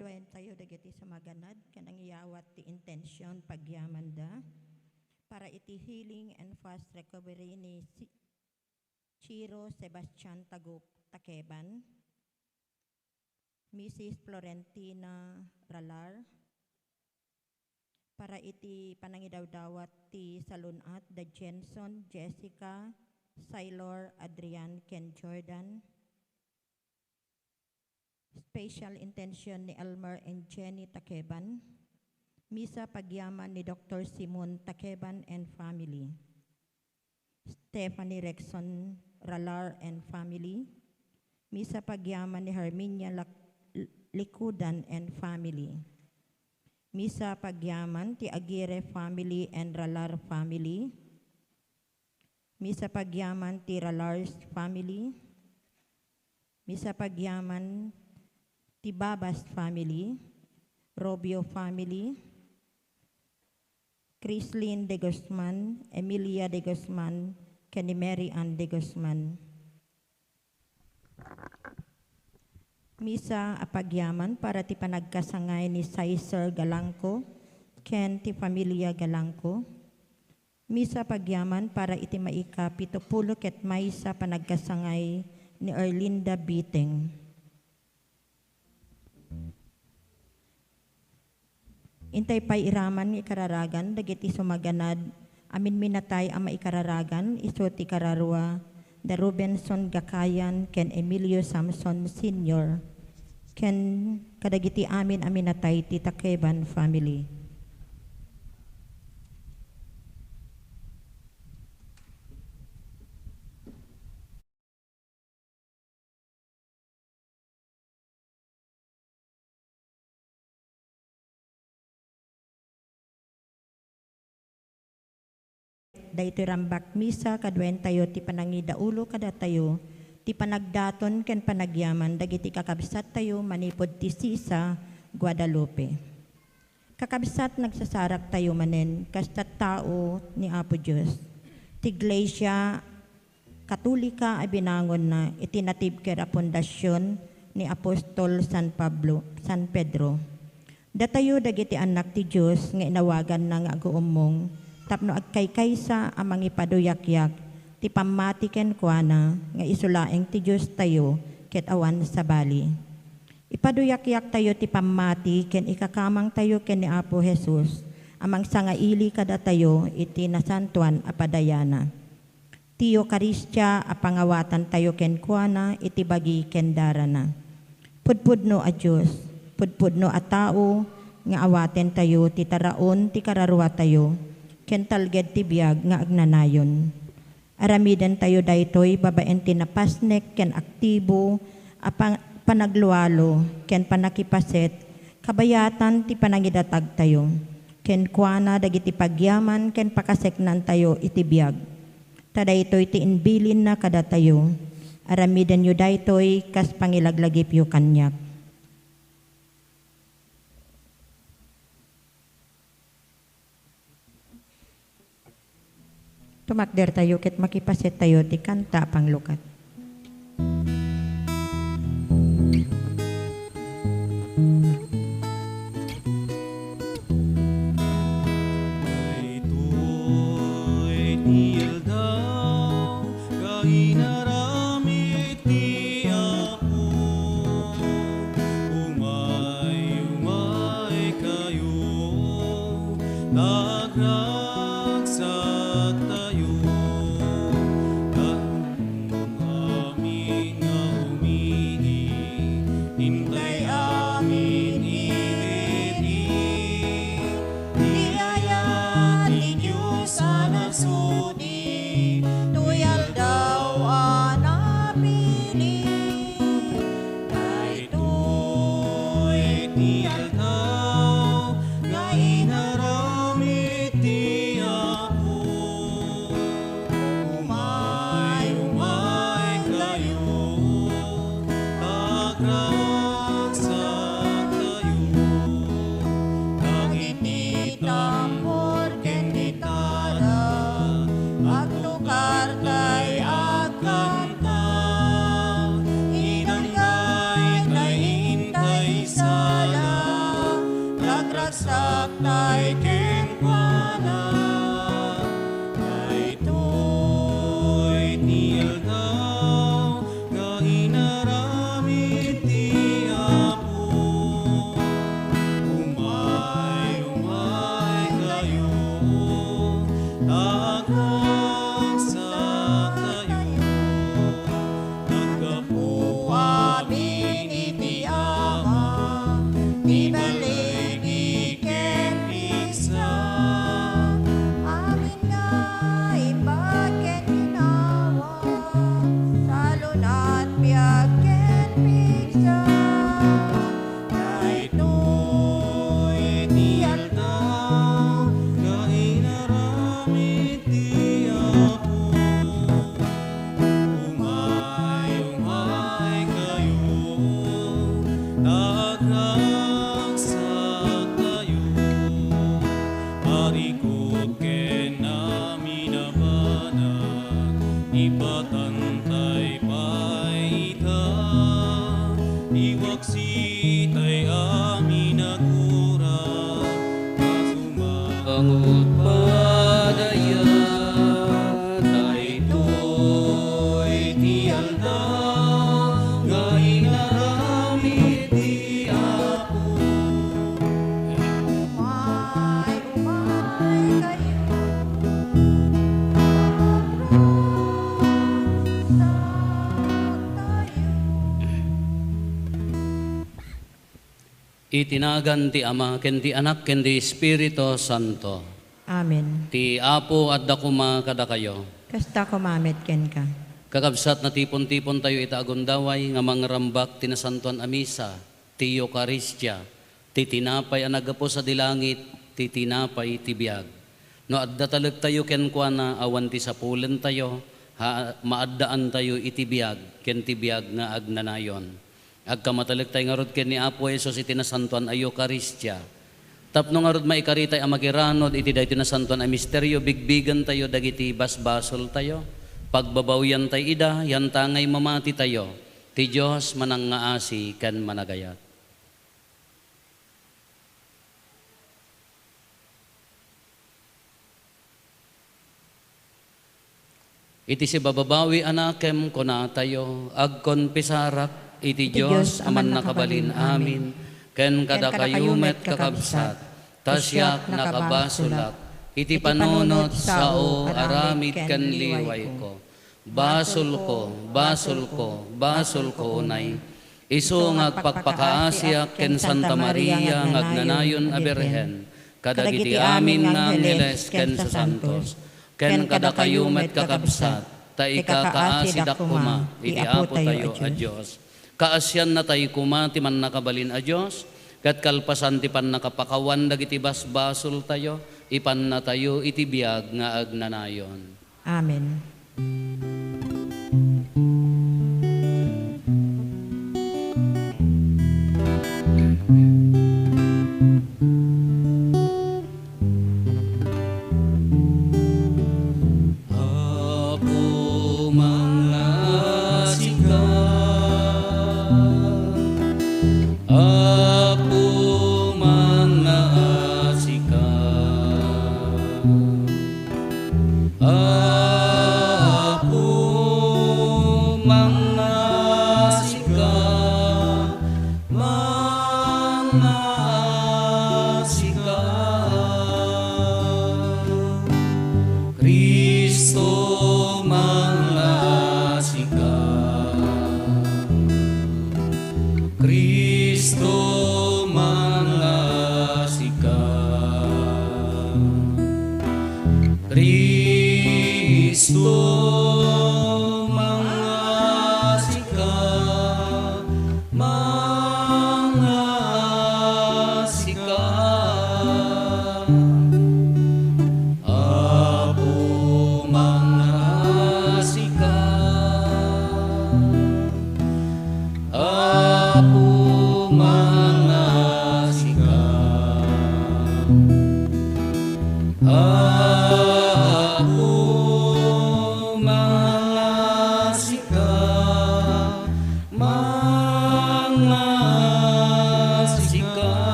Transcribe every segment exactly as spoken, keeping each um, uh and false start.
Duaentayo dagiti sumaganad ken nangiyawat ti intention pagyamanda para iti healing and fast recovery ni Si-, Chiro Sebastian Tagup Takeban, Missus Florentina Ralar, para iti panangidawdawat ti salun-at da Jenson, Jessica, Sailor, Adrian, ken Jordan. Special intention ni Elmer and Jenny Takeban. Misa pagyaman ni Doktor Simon Takeban and family. Stephanie Rexon Ralar and family. Misa pagyaman ni Herminia Lac-, Licudan and family. Misa pagyaman ti Aguirre family and Ralar family. Misa pagyaman ti Ralars family. Misa pagyaman ti Babas family, Rubio family, Chrislyn de Guzman, Emilia de Guzman, ken ni Mary Ann de Guzman. Misa a pagyaman para ti panagkasangay ni Sizer Galangco ken ti familia Galangco. Misa pagyaman para iti maikapitupulo ket maysa panagkasangay ni Erlinda Biteng. Intay pay iraman nga ikararagan dagiti sumaganad a minminatay a maikararagan isu ti kararua da Rubenson Gakayan ken Emilio Samson Senior, ken kadagiti amin a minatay ti Takeban family. Daytoy rambak misa kaduaentayo ti panangidaulo kadatayo ti panagdaton ken panagyaman dagiti kakabsattayo manipud ti Sisa, Guadalupe. Kakabsat, nagsasaraktayo manen kas tattao ni Apo Dios. Ti Iglesia Katolika a binangonna iti natibker a pundasion ni Apostol San Pablo, San Pedro. Datayo dagiti annak ti Dios nga inawaganna nga aguummong tapno agkaykaysa a mangipaduyakyak ti pammati kenkuana nga isu laeng ti Diostayo ket awan sabali. Ipaduyakyaktayo ti pammati ken ikakamangtayo ken ni Apo Jesus a mangsangaili kadatayo iti nasantoan a padayana. Ti Eukaristia a pangawatantayo kenkuana iti bagi ken darana. Pudpudno a Dios, pudpudno a tao nga awatentayo ti taraon ti kararuatayo ken talged ti biag nga agnanayon. Aramidentayo daytoy babaen ti napasnek ken aktibo a pa-, panaglualo ken pannakipaset kabayatan ti panangidatagtayo kenkuana dagiti pagyaman ken pakaseknantayo iti biag. Ta daytoy ti imbilinna kadatayo, aramidenyo daytoy kas pangilaglagipyo kaniak. Tumakdertayo ket makipasettayo ti kanta a panglukat. Daytoy ti aldaw nga inaramid ti Apo. Umay, umay kayo, ta agragsaktayo. Amin nga umili, intay amin ibili. Ti ayat ti Dios a nagsudi, toy aldaw a napili. Daytoy ti aldaw nga inaramid ti Apo. Umay, umay kayo, agragsaktayo. Dagiti tambor ken gitara, agtukar tay agkanta. Inanggay tay intay sala, Ay kenkuana, daytoy ti aldaw nga inaramid ti Apo. Umay, umay kayo, agkansak tayo. Naggapu amin iti Ama, ti baligi ken pigsa. Amin nga imbag ken ginawa, salun-at biag ken pigsa. Daytoy ti aldaw nga inaramid ti Apo. Umay, umay kayo, agkansak tayo. Arikut ken amin a banag, ipatantay pay ita. Iwaksi tay amin a gura, a sumangot padaya. Daytoy ti aldaw nga inaramid ti Apo. Umay, umay kayo. Iti nagan ti Ama, ken ti Anak, ken ti Espiritu Santo. Amen. Ti Apo adda koma kadakayo. Kasta koma met kenka. Kakabsat, natipon-tipon tayo ita a gundaway nga mangrambak ti nasantoan a misa, ti Eukaristia, ti tinapay a naggapu sadi langit, ti tinapay ti biag. No adda talektayo kenkuana, awan ti sapulentayo, ha, maaddaantayo iti biag ken ti biag nga agnanayon. Agkamatalektayo ngarud ken ni Apo Jesus iti nasantoan a Eukaristia. Tapno ngarud maikaritay a makiranud iti daytoy nasantoan a misterio, bigbigentayo dagiti basbasoltayo, pagbabawiantay ida, yantangay mamatitayo. Ti Dios manangngaasi ken managayat. Iti sibababawi a nakem, kunatayo, agkonpisarak iti Dios a Mannakabalin-amin, ken kadakayo met, kakabsat, ta siak nakabasolak iti panunot sao aramid ken liwayko. Basolko, basolko, basolko unay. Isu nga agpakpakaasiak ken Santa Maria nga agnanayon a Birhen, kadagiti amin nga angheles ken sasantos, ken kadakayo met, kakabsat, ta ikakaasidak koma iti Apotayo a Dios. Kaasiannatay koma ti Mannakabalin a Dios, ket kalpasan ti pannakapakawan dagiti basbasoltayo, ipannatayo iti biag nga agnanayon. Amen. Apo, mangngaasika. Apo, mangngaasika. Apo, mangngaasika. Mangngaasika. Cristo, mangngaasika. Cristo, mangngaasika. Cristo, mangngaasika. Mangngaasika. Apo, mangngaasika. Apo, mangngaasika. Apo, mangngaasika. Mangngaasika.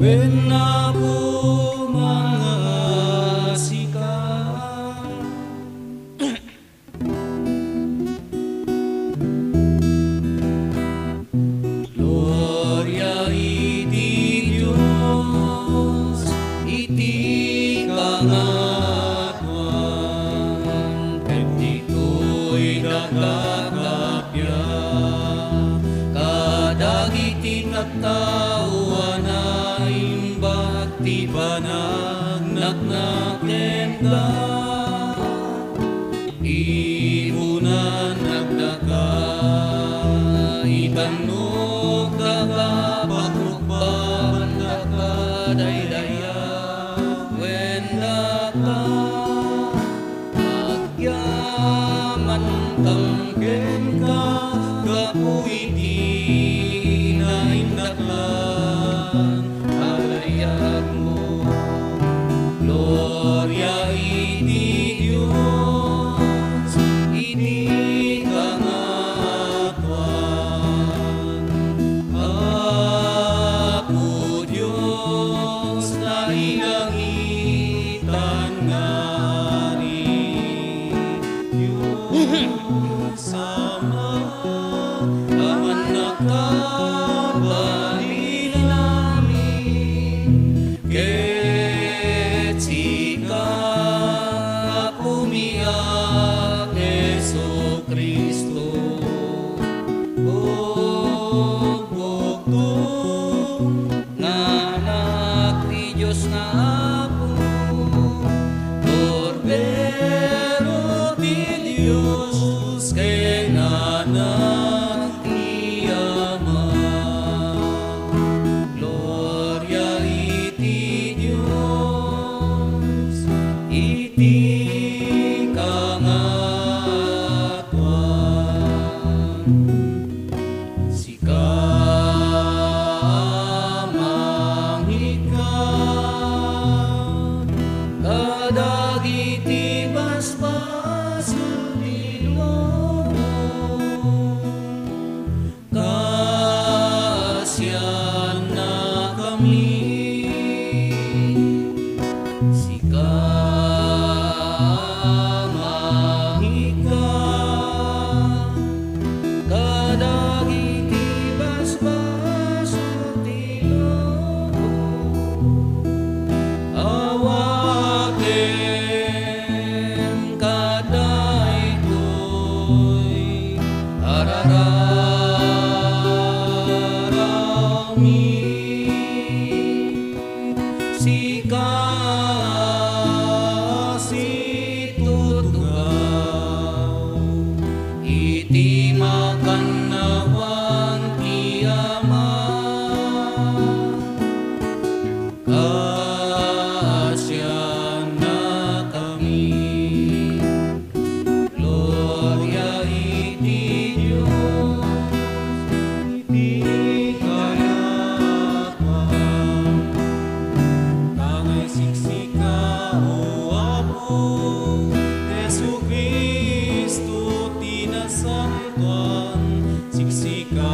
Wen, Apo, mangngaasika. Gloria iti Dios iti kangatoan, ket ditoy daga kappia kadagiti tattao a naimbat ti panagnakna kenka. Ibunan nagdaka, itannok daka, pagrukbaban daka, daydayawen daka. Agyamankam kenka gapu iti naindaklan a dayagmo. Gloria iti Dios iti kangatoan. Apo Dios, nailangitan nga Ari, Dios Ama, awan nakabalin amin, ket sika, Apomi a Jesu-Cristo, bugbugtong nga Anak ti Dios nga Apo, Kordero ti Dios ken Anak ti Ama. Gloria iti Dios iti kangatoan. Sika a mangikkan kadagiti basbasol ti lubong, kaasiannakami. Sika a mangikkan kadagiti basbasol ti lubong, awatem kadaytoy a rararawmi. Sika a situtugaw iti makannawan ti Ama, kaasiannakami. Gloria iti Dios iti kangatoan. Kangay siksika, O Apo, Jesu-Cristo ti nasantoan. Siksika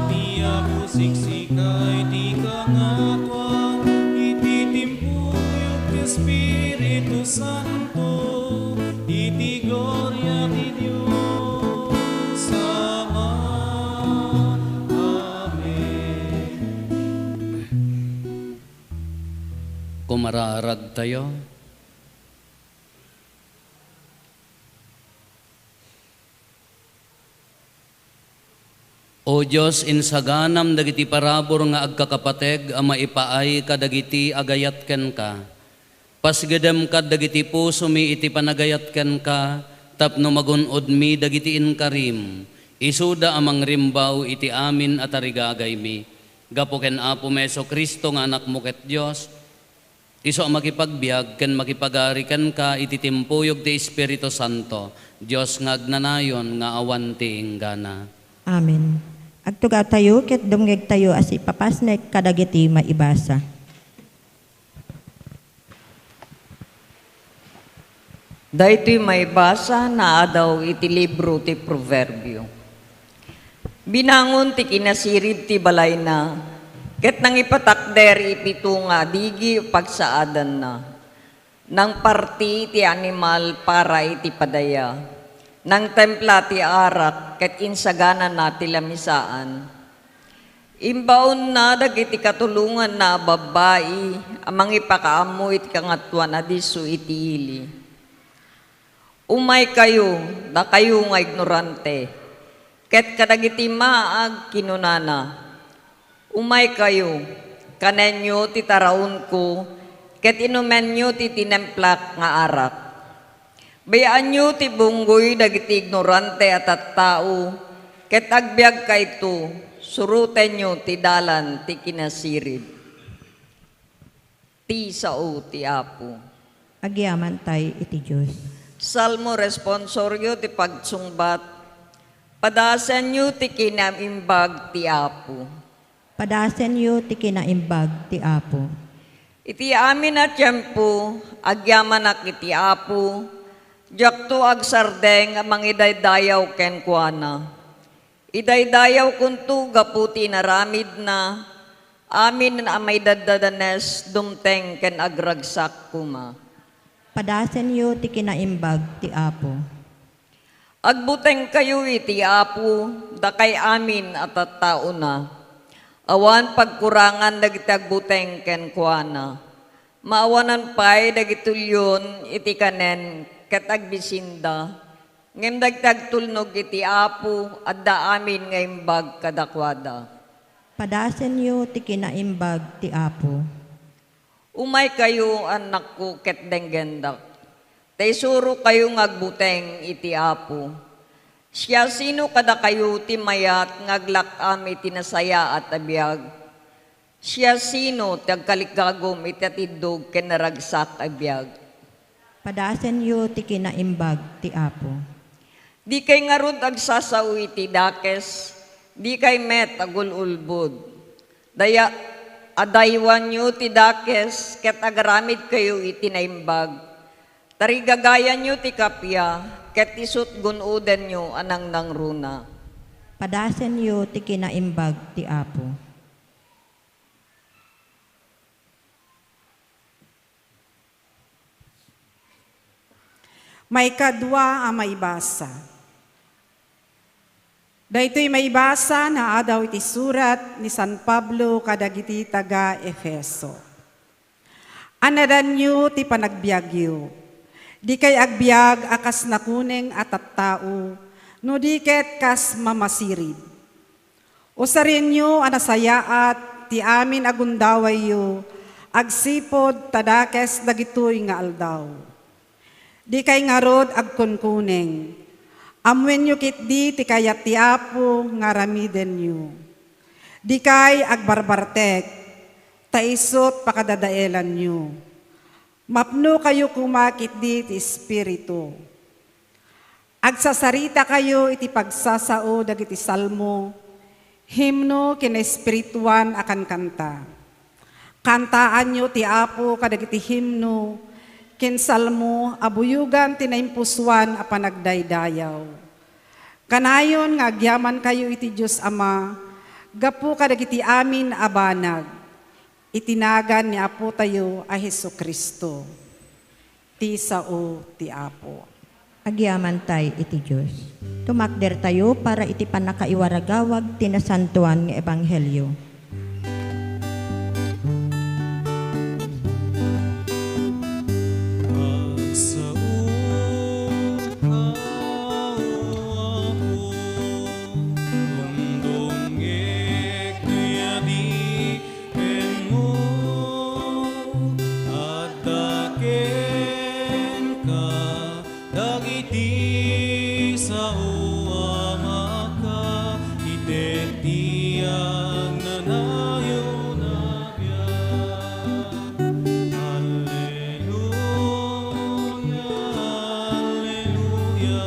ti Apo, siksika iti kangatoan, iti timpuyog ti Espiritu Santo, iti gloria ti Dios Ama. Amen. Kumaraaragtayo. O Dios, insaganam dagiti parabur nga agkakapateg a maipaay kadagiti agayat kenka. Pasgedem kad dagiti pusomi iti panagayat kenka tapno magun-odmi dagiti inkarim. Isuda a mangrimbaw iti amin a tarigagaymi. Gapu ken Apomi Jesu-Cristo nga Anakmo ket Dios, isu a makipagbiag ken makipagari kenka iti timpuyog ti Espiritu Santo, Dios nga agnanayon nga awan ti inggana. Amen. Agtugawtayo ket dumngegtayo a sipapasnek kadagiti maibasa. Daytoy maibasa naadaw iti libro ti Proverbio. Binangon ti kinasirib ti balayna, Ket nangipatakder ipito nga adigi pagsaadanna. Nangparti ti animal para iti padaya. Nangtempla ti arak ket insaganana ti lamisaan. Imbaonna dagiti katulonganna a babbai a mangipakaammo iti Kangatoan a disso iti ili. Umaykayo, dakayo nga ignorante, ket kadagiti maag kinunana, umaykayo, kanenyo ti taraonko, ket inumenyo ti tinimplak nga arak. Bay-anyo ti bunggoy dagiti ignorante a tattao, ket agbiagkayto, surotenyo ti dalan ti kinasirib. Ti sao ti Apo. Agyamantay iti Dios. Salmo responsorio ti pagsungbat. Padasenyo ti kinaimbag ti Apo. Padasenyo ti kinaimbag ti Apo. Iti amin a tiempo, agyamanak iti Apo, diakto agsardeng a mangidaydayaw kenkuana. Idaydayawkonto gapu ti inaramidna, amin a maidaddadanes, dumteng ken agragsak koma. Padasenyo ti kinaimbag ti Apo. Agbutengkayo iti Apo, dakay amin a tattaona. Awan pagkurangan dagiti agbuteng kenkuana. Maawanan pay dagiti ulion iti kanen ket agbisinda. Ngem dagiti agtulnog iti Apo, adda amin nga imbag kadakuada. Padasenyo ti kinaimbag ti Apo. Umaykayo, annakko, ket denggendak. Ta isurokayo nga agbuteng iti Apo. Siasino kadakayo ti mayat nga aglak-am iti nasayaat a biag? Siasino ti agkalikagum iti atiddog ken naragsak a biag? Padasenyo ti kinaimbag ti Apo. Dikay ngarud agsasao iti dakes, dikay met agul-ulbod. Daya-, adaywanyo ti dakes ket agaramidkayo iti naimbag. Tarigagayanyo ti kappia, ket isut' gun-odenyo a nangnangruna. Padasenyo ti kinaimbag ti Apo. Maikadua a maibasa. Daytoy maibasa naadaw iti surat ni San Pablo kadagiti taga-Efeso. Annadanyo ti panagbiagyo. Dikay agbiag a kas nakuneng a tattao, no di ket kas mamasirib. Usarenyo a nasayaat ti amin a gundawayyo agsipud ta dakes dagitoy nga aldaw. Dikay ngarud agkunkuneng. Ammoenyo ketdi ti kayat ti Apo nga aramidenyo. Dikay agbarbartek, ta isut' pakadadaelanyo. Mapnokayo koma ketdi ti Espiritu. Agsasaritakayo iti pagsasao dagiti salmo, himno ken naespirituan a kankanta. Kantaanyo ti Apo kadagiti himno ken salmo a buyogan ti naimpusoan a panagdaydayaw. Kanayon nga agyamankayo iti Dios Ama gapu kadagiti amin a banag, iti nagan ni Apotayo a Jesu-Cristo. Ti sao ti Apo. Agyamantay iti Dios. Tumakdertayo para iti pannakaiwaragawag ti nasantoan nga ebanghelio. Agsaoka, O Apo, dumdumngek ti adi- Wenno adda kenka dagiti sao a makaiteddi agnanayon a biag. Alleluia, alleluia,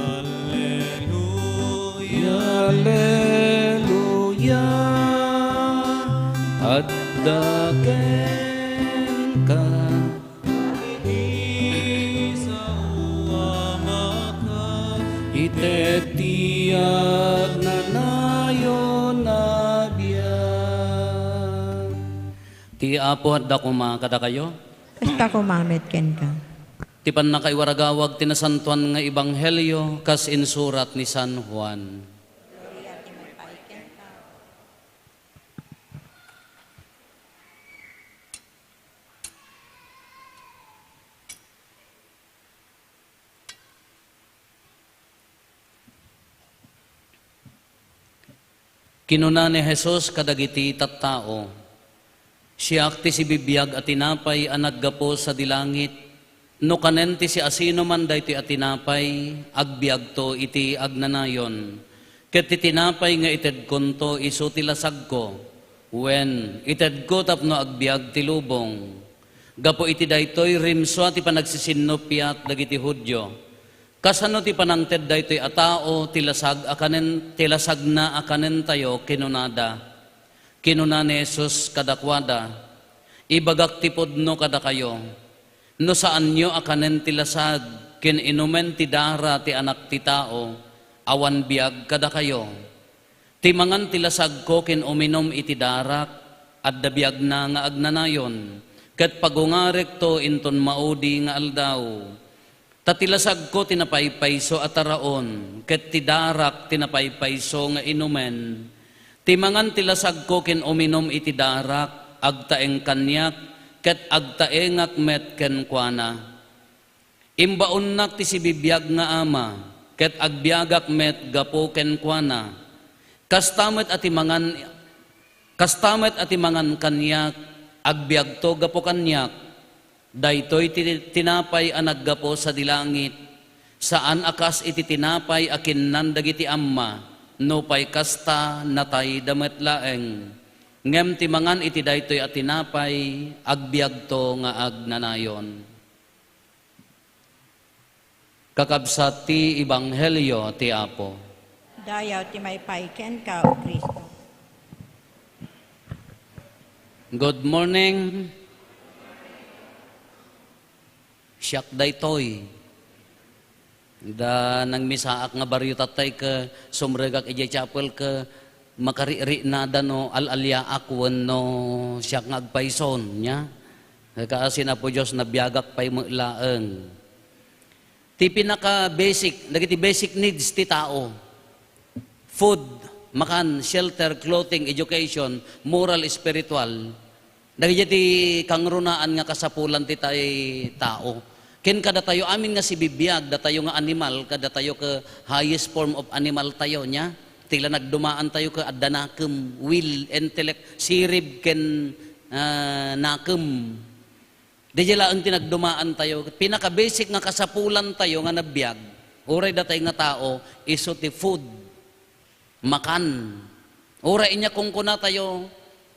alleluia. Alleluia. Adda kenka iti sao a makaiteddi agnanayon a biag. Ti Apo adda koma kadakayo. Kasta koma met kenka. Ti pannakaiwaragawag ti nasantoan nga ebanghelio kas insurat ni San Juan. Kinuna ni Jesus kadagiti tattao, "Siak ti sibibiag a tinapay a naggapu sadi langit. No kanen ti siasinoman daytoy a tinapay, agbiagto iti agnanayon. Ket ti tinapay nga itedkonto, isu ti lasagko. Wen, itedko tapno agbiag ti lubong." Gapu iti daytoy, rimsua ti panagsisinnupiat dagiti Judio. "Kasano ti panangted daytoy a tao ti lasag a kanen, ti lasagna a kanentayo?" kinunada. Kinuna ni Jesus kadakuada, "Ibagak ti pudno kadakayo, no saanyo a kanen ti lasag ken inumen ti dara ti Anak ti Tao, awan biag kadakayo. Ti mangan ti lasagko ken uminum iti darak, adda biagna nga agnanayon, ket pagungarekto inton maudi nga aldaw. Ta ti lasagko ti napaypayso a taraon, ket ti darak ti napaypayso nga inumen. Ti mangan ti lasagko ken uminum iti darak, agtaeng kaniak, ket agtaengak met kenkuana. Imbaonnak ti sibibiag nga Ama, ket agbiagak met gapu kenkuana. Kasta met a ti mangan, kasta met a ti mangan kaniak, agbiagto gapu kaniak. Daytoy ti tinapay a naggapu sadi langit, saan a kas iti tinapay a kinnan dagiti amma, nupay kasta, natayda met laeng. Ngem ti mangan iti daytoy a tinapay, agbiagto nga agnanayon." Kakabsat ti Ebanghelio ti Apo. Dayaw ti maipay kenka, O Cristo. Good morning. Siak daytoy. Da nangmisaak nga barrio tatay ket sumrekak idiay chapel ket makarikriknada no al-aliaak wenno siak nga agpayson, nia? Kaasi ni Apo Dios, nabiagak pay met laeng. Ti pinaka-basic, dagiti basic needs ti tao. Food, makan, shelter, clothing, education, moral, spiritual. Dagiti kangrunaan nga kasapulan ti tay tao. Ken kadatayo amin nga sibibiag, datayo nga animal, kadatayo ket highest form of animal tayo, nia? Ti la nagdumaan tayo ket adda nakem, will, intellect, sirib ken, ah, nakem. Daydiay laeng ti nagdumaan tayo. Pinaka-basic nga kasapulan tayo nga nabiag, uray datay nga tao, isu ti food. Makan. Uray inya kunkuna tayo,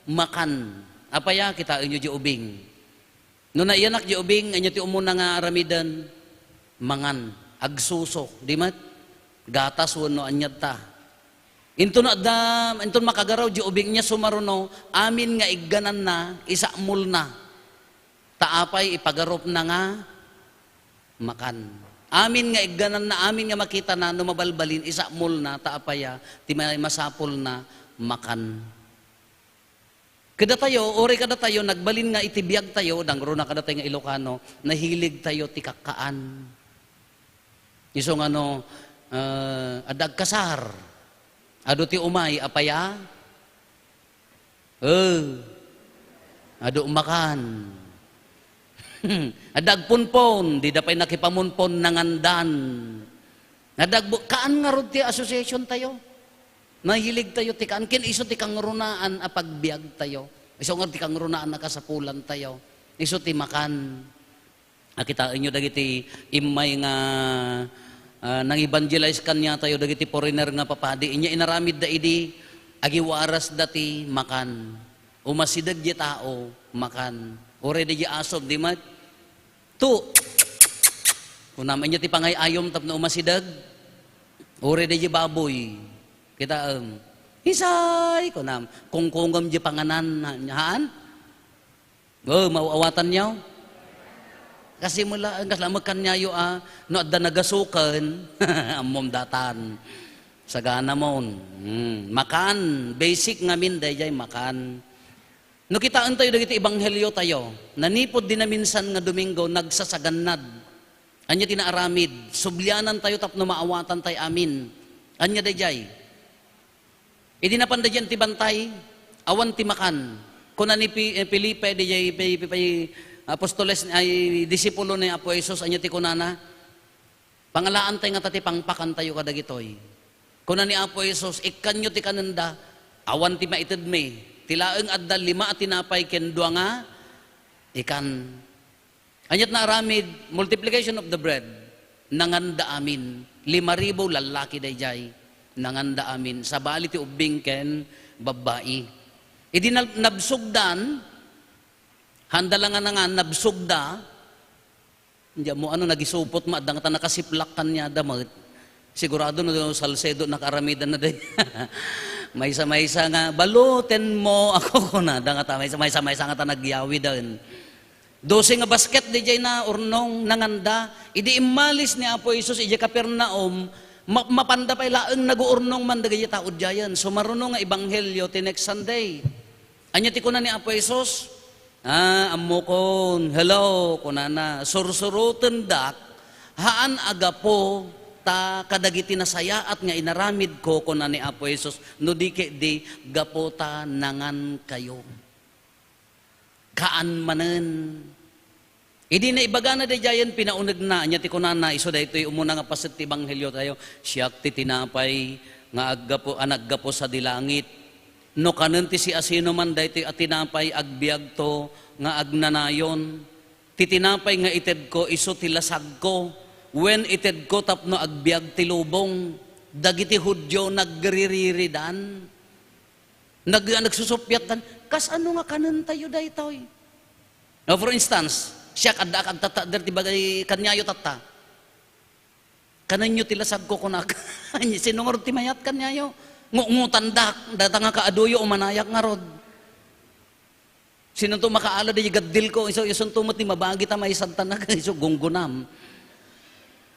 makan. Apaya, kitaenyo di ubing. No naiyanak di ubing, ania ti umuna nga aramiden? Mangan. Agsuso. Di met? Gatas wenno aniat ta. Inton adda, inton makagaraw di ubing, nia sumaruno, amin nga iggananna, isamulna. Ta apay ipagarupna nga makan. Amin nga iggananna, amin nga makitana, no mabalbalin, isamulna, ta apaya, ti ma-, masapulna, makan. Kadatayo, uray kadatayo, nagbalin nga iti biag tayo, dangruna kadatayo nga Ilocano, nahilig tayo ti kakkaan. Isu nga no, eh, adda agkasar. Adu ti umay, apaya? Eh, adu makan. Adda agpunpon, dida pay nakipamunpon, nangandan. Adda agbu-, kaan ngarud ti association tayo. Nahilig tayo ti kaan, ken isu ti kangrunaan a pagbiag tayo. Isu ngarud ti kangrunaan a kasapulan tayo. Isu ti makan. A, kitaenyo dagiti immay nga, ah, nang-evangelize kaniatayo dagiti foreigner nga papadi. Inya inaramidda idi, agiwarasda ti makan. Umasideg diay tao, makan. Uray diay asom, di met? Tu! Kunam, inya ti pangay-ayom tapno umasideg. Uray diay baboy. Kitaem. Isay, kunam. Kungkungem diay panganan, ha-, haan? Oh, maaw-awatanyo? Kasi mula, ang kasla, magkanyayo, ah, no adda nagasukan, ammom datan. Sagana mon. Hmm, makan. Basic ngamin, dayjay makan. No kitaentayo dagiti ebangheliotayo, nanipud di naminsan nga Domingo, nagsasagannad. Ania ti naaramid? Sublianantayo tapno maawatan tay amin. Ania daydiay? Idi napan daydiay ti bantay, awan ti makan. Kuna ni Pi-, eh, Felipe, daydiay pi-, pi-, pi-, apostoles, ay, disipulo ni Apo Jesus, ania ti kunana? Pangalaantay ngata ti pangpakantayo kadagitoy. Kuna ni Apo Jesus, "Ikkanyo ti kanenda, awan ti maitedmi." Ti laeng adda lima a tinapay ken dua nga ikan. Aniat naaramid? Multiplication of the bread. Nanganda amin. Lima ribu lallaki daydiay. Nanganda amin. Sabali ti ubbing ken babbai. Idi nab-, nabsogdan, handa la nga nangan, nabsogda, Diay ammo, ano, nagisupot ma, adda ngata nakasiplak kaniada met. Sigurado no Salcedo nakaaramidan na day. Maysa-maysa nga, "Balutenmo ako," kuna, adda ngata, maysa-maysa, maysa ngata nagyawiden. Dose nga basket diay na urnong nanganda. Idi immalis ni Apo Jesus idiay Capernaum, ma-, mapanda pay laeng naguurnong man dagiti tao diayen. Sumaruno nga ebanghelio ti next Sunday. Ania ti kuna ni Apo Jesus? Ah, ammokon. Hello, kunana, "Sursurotendak, haan a gapu ta kadagiti nasayaat nga inaramidko," kuna ni Apo Jesus, "no di ketdi gapu ta nangankayo." Kaan manen. Idi naibagana daydiayen, pinaunegna, ania ti kunana, isu daytoy umuna nga paset ti ebangheliotayo, "Siak ti tinapay nga aggapu-, a naggapu sadi langit. No kanen ti siasinoman daytoy a tinapay, agbiagto nga agnanayon. Ti tinapay nga itedko, isu ti lasagko, wen itedko tapno agbiag ti lubong." Dagiti Judio nagririridan. Nag-, nagsusuppiatdan, "Kasano nga kanentayo daytoy?" Now, for instance, siak, addaak agtatta, adda ti bagay kaniayo tatta. "Kanenyo ti lasagko," kunak. Sino ngarud ti mayat kaniayo? Ngutngutandak, data nga kaaduyo, umanayak ngarud. Sinonto makaala di gaddilko, isu, isunto met ti mabagi ta maisadtanak, isu gunggunam.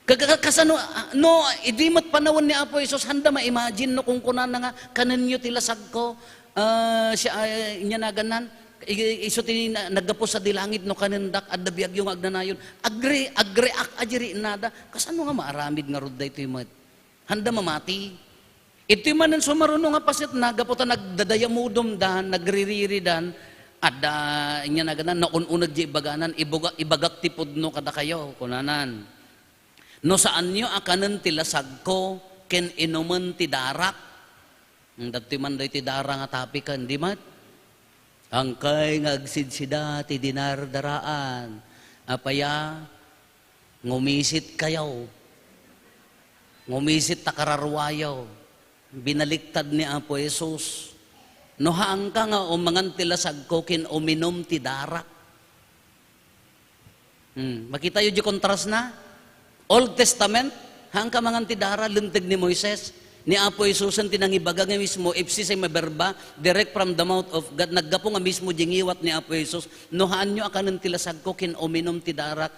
Ka-, ka-, kasano, ah, no, idi met panawen ni Apo Jesus, handa ma-imagine no kunkunana nga, "Kanenyo ti lasagko," ah, siya, ah, inya naganan, i-, isu ti na-, naggapu sadi langit no kanendak, adda biagyo nga agnanayon. Agre-, agreak a diri nada. Kasano nga maaramid ngarud daytoy met? Handa mamati. Iti manen sumaruno nga paset, nagapu ta nagdadayamudomdan, nagririridan, adda, inya naganan, naun-uneg di ibaganan, "Ibuga-, ibagak ti pudno kadakayo," kunanan. "No saanyo a kanen ti lasagko ken inumen ti darak." Hmm, dagtoy man daytoy dara nga topic, di met? Hankay nga agsidsida ti dinardaraan. Apaya, ngumisit kayo. Ngumisit ta kararwayo. Binaliktad ni Apo Jesus. No haanka nga umangan ti lasagko ken uminum ti darak. Hmm, makitayo di kontrasna? Old Testament, haanka mangan ti dara, linteg ni Moises. Ni Apo Jesusen ti nangibaga nga mismo, ipsis ay maberba, direct from the mouth of God, naggapu nga mismo di ngiwat ni Apo Jesus, "No haanyo a kanen ti lasagko ken uminum ti darak,"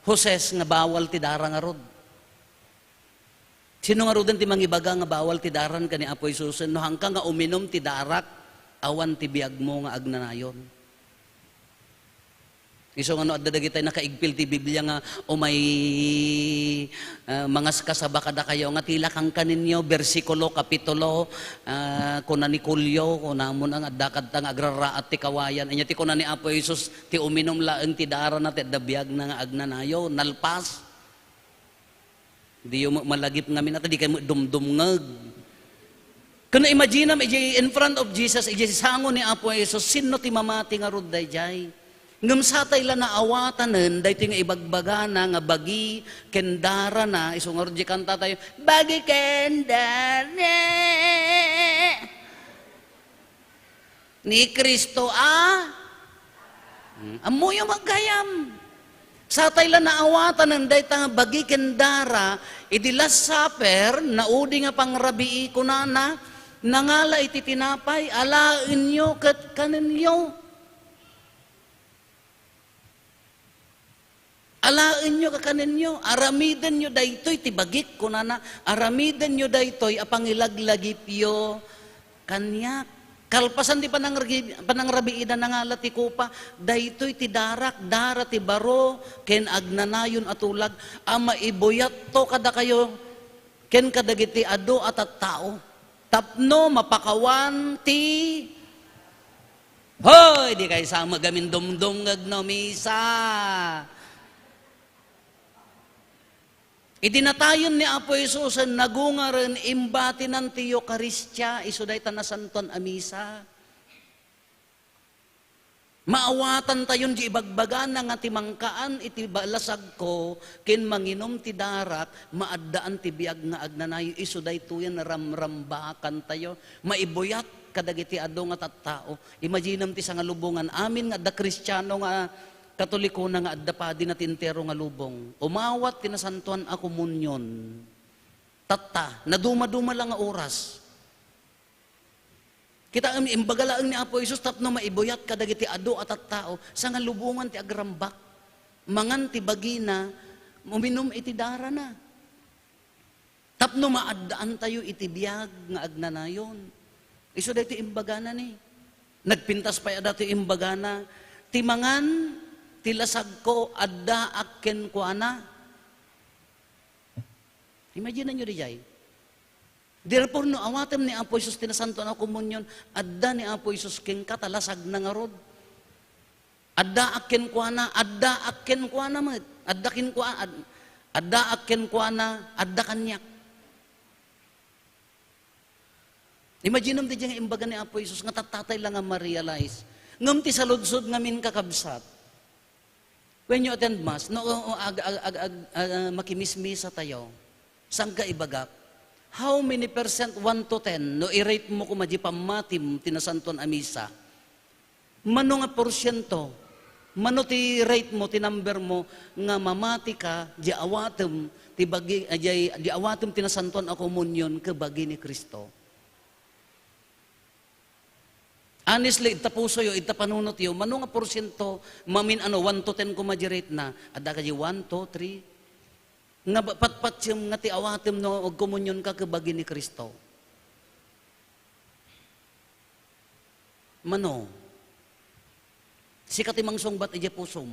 Joses nga bawal ti dara ngarud. Sino ngaruden ti mangibaga nga bawal ti daran ken ni Apo Jesusen? No haanka nga uminum ti darak, awan ti biagmo nga agnanayon. Isu nga no adda dagitay nakaigpil ti Biblia nga umay, ah, mangaskasaba kadakayo nga ti la kankanenyo, bersikulo, kapitulo, ah, kuna ni Julio, kunamon nga adda kadta nga agraraat ti kawayan. Ania ti kuna ni Apo Jesus, ti uminum laeng ti darana ti adda biagna nga agnanayon, nalpas. Diyo met malagip ngamin, ata di kayo met dumdumngeg. Ken imaginam, idiay in front of Jesus, idiay sango ni Apo Jesus, sinno ti mamati ngarud daydiay? Ngem satay la naawatanen daytoy nga ibagbagana nga bagi ken darana, isu ngarud diay kantatayo, "Bagi ken dara ni Cristo a." Hmm, ammoyo met gayam. Satay la naawatanen dayta nga bagi ken dara, idi Last Supper, naudi nga pangrabii, kunana, nangala iti tinapay, "Alaenyo ket kanenyo." "Alaenyo ket kanenyo, aramidenyo daytoy ti bagik," kunana, "aramidenyo daytoy a pangilaglagipyo kaniak." Kalpasan ti panangragi-, panangrabiida, nangala ti kopa, "Daytoy ti darak, dara ti baro ken agnanayon a tulag a maibuyatto kadakayo ken kadagiti adu a tattao, tapno mapakawan ti," Hoy, di kay sa magamindumdumngeg no misa. Idi natayen ni Apo Jesus, nagungaren, imbatinanto ti Eukaristia, isu dayta nasantoan a misa. Maawatantayon di ibagbagana nga ti mangkaan iti ba-, lasagko ken manginum ti darak, maaddaan ti biag nga agnanayon, isu daytoyen ramrambakantayo. Maibuyat kadagiti adu nga tattao. Imaginem ti sangalubongan, amin nga adda Kristiano nga Katolikona nga adda padina ti entero nga lubong. Umawat ti Nasantoan a Komunion. Tatta, nadumaduma la nga oras. Kitaem, imbaga laeng ni Apo Jesus tapno maibuyat kadagiti adu a tattao, sangalubongan ti agrambak. Mangan ti bagina, uminum iti darana. Tapno maaddaantayo iti biag nga agnanayon. Isu daytoy imbagana ni. Nagpintas pay a datoy imbagana, "Ti mangan ti lasagko, addaak kenkuana." Imagine-yo diay. Therefore, no awatem ni Apo Jesus ti Nasantoan a Komunion, adda ni Apo Jesus kenka ta lasagna ngarud. Addaak kenkuana, addaak kenkuana met. Adda kenkua-, ad-, addaak kenkuana, adda kaniak. Imaginem diay nga imbaga ni Apo Jesus nga tattatay la nga ma-realize. Ngem ti saludsod ngamin, kakabsat, when you attend Mass, no, o, o, ag-, ag-, ag-, ag-, ah, makimismisa tayo, saan ka ibagak? How many percent, one to ten, no i-rate mo koma di pammatim ti Nasantoan a Misa? Mano nga porsiento? Mano ti rate mo, ti number mo, nga mamati ka, di awatem, ti bagi, ah, di, di awatem ti Nasantoan a Komunion ket bagi ni Cristo? Honestly, ita pusoyo, ita panunotyo, mano nga porsiento, mamin-, ano, one to ten koma di rate na, adda ka di one, two, three, nga ba-, patpatiem nga ti awatem no agkomunion ka ket bagi ni Cristo? Mano? Sika ti mangsungbat idiay pusom.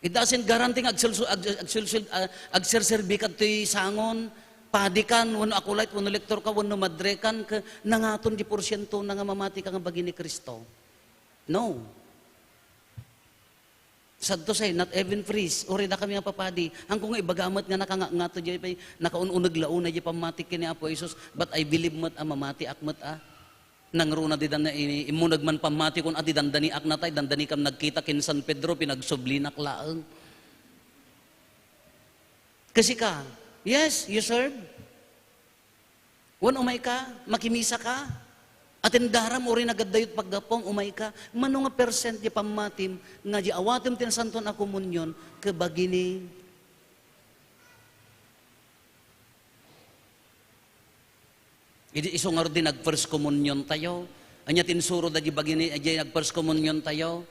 It doesn't guarantee nga agsulsu-, ag-, agsulsul-, ah, agserserbi ka toy sangon, padi kan, wenno acolyte, wenno lektor ka, wenno madre kan, ket nangaton di porsientona nga mamati ka nga bagi ni Cristo. No. Sad to say, not even priest, uray dakami a papadi. Haanko nga ibaga met nga nakangato diay pay, nakaun-uneg la unay diay pammati ken ni Apo Jesus, but I believe met a mamatiak met a. Nangruna didan na i-, immuneg man pammatikon a di dandaniak natay, dandanikam nagkita ken San Pedro, pinagsublinak laeng. Kasi ka, yes, you serve. Wen umay ka, makimisa ka, atendaram uray nagaddayot paggapuam, umay ka, mano nga percent di pammatim nga di awatem ti Nasantoan a Komunion ket bagi ni Idi isu ngarud di nag-first communion tayo. Ania ti insuro da di bagini, di nag-first communion tayo?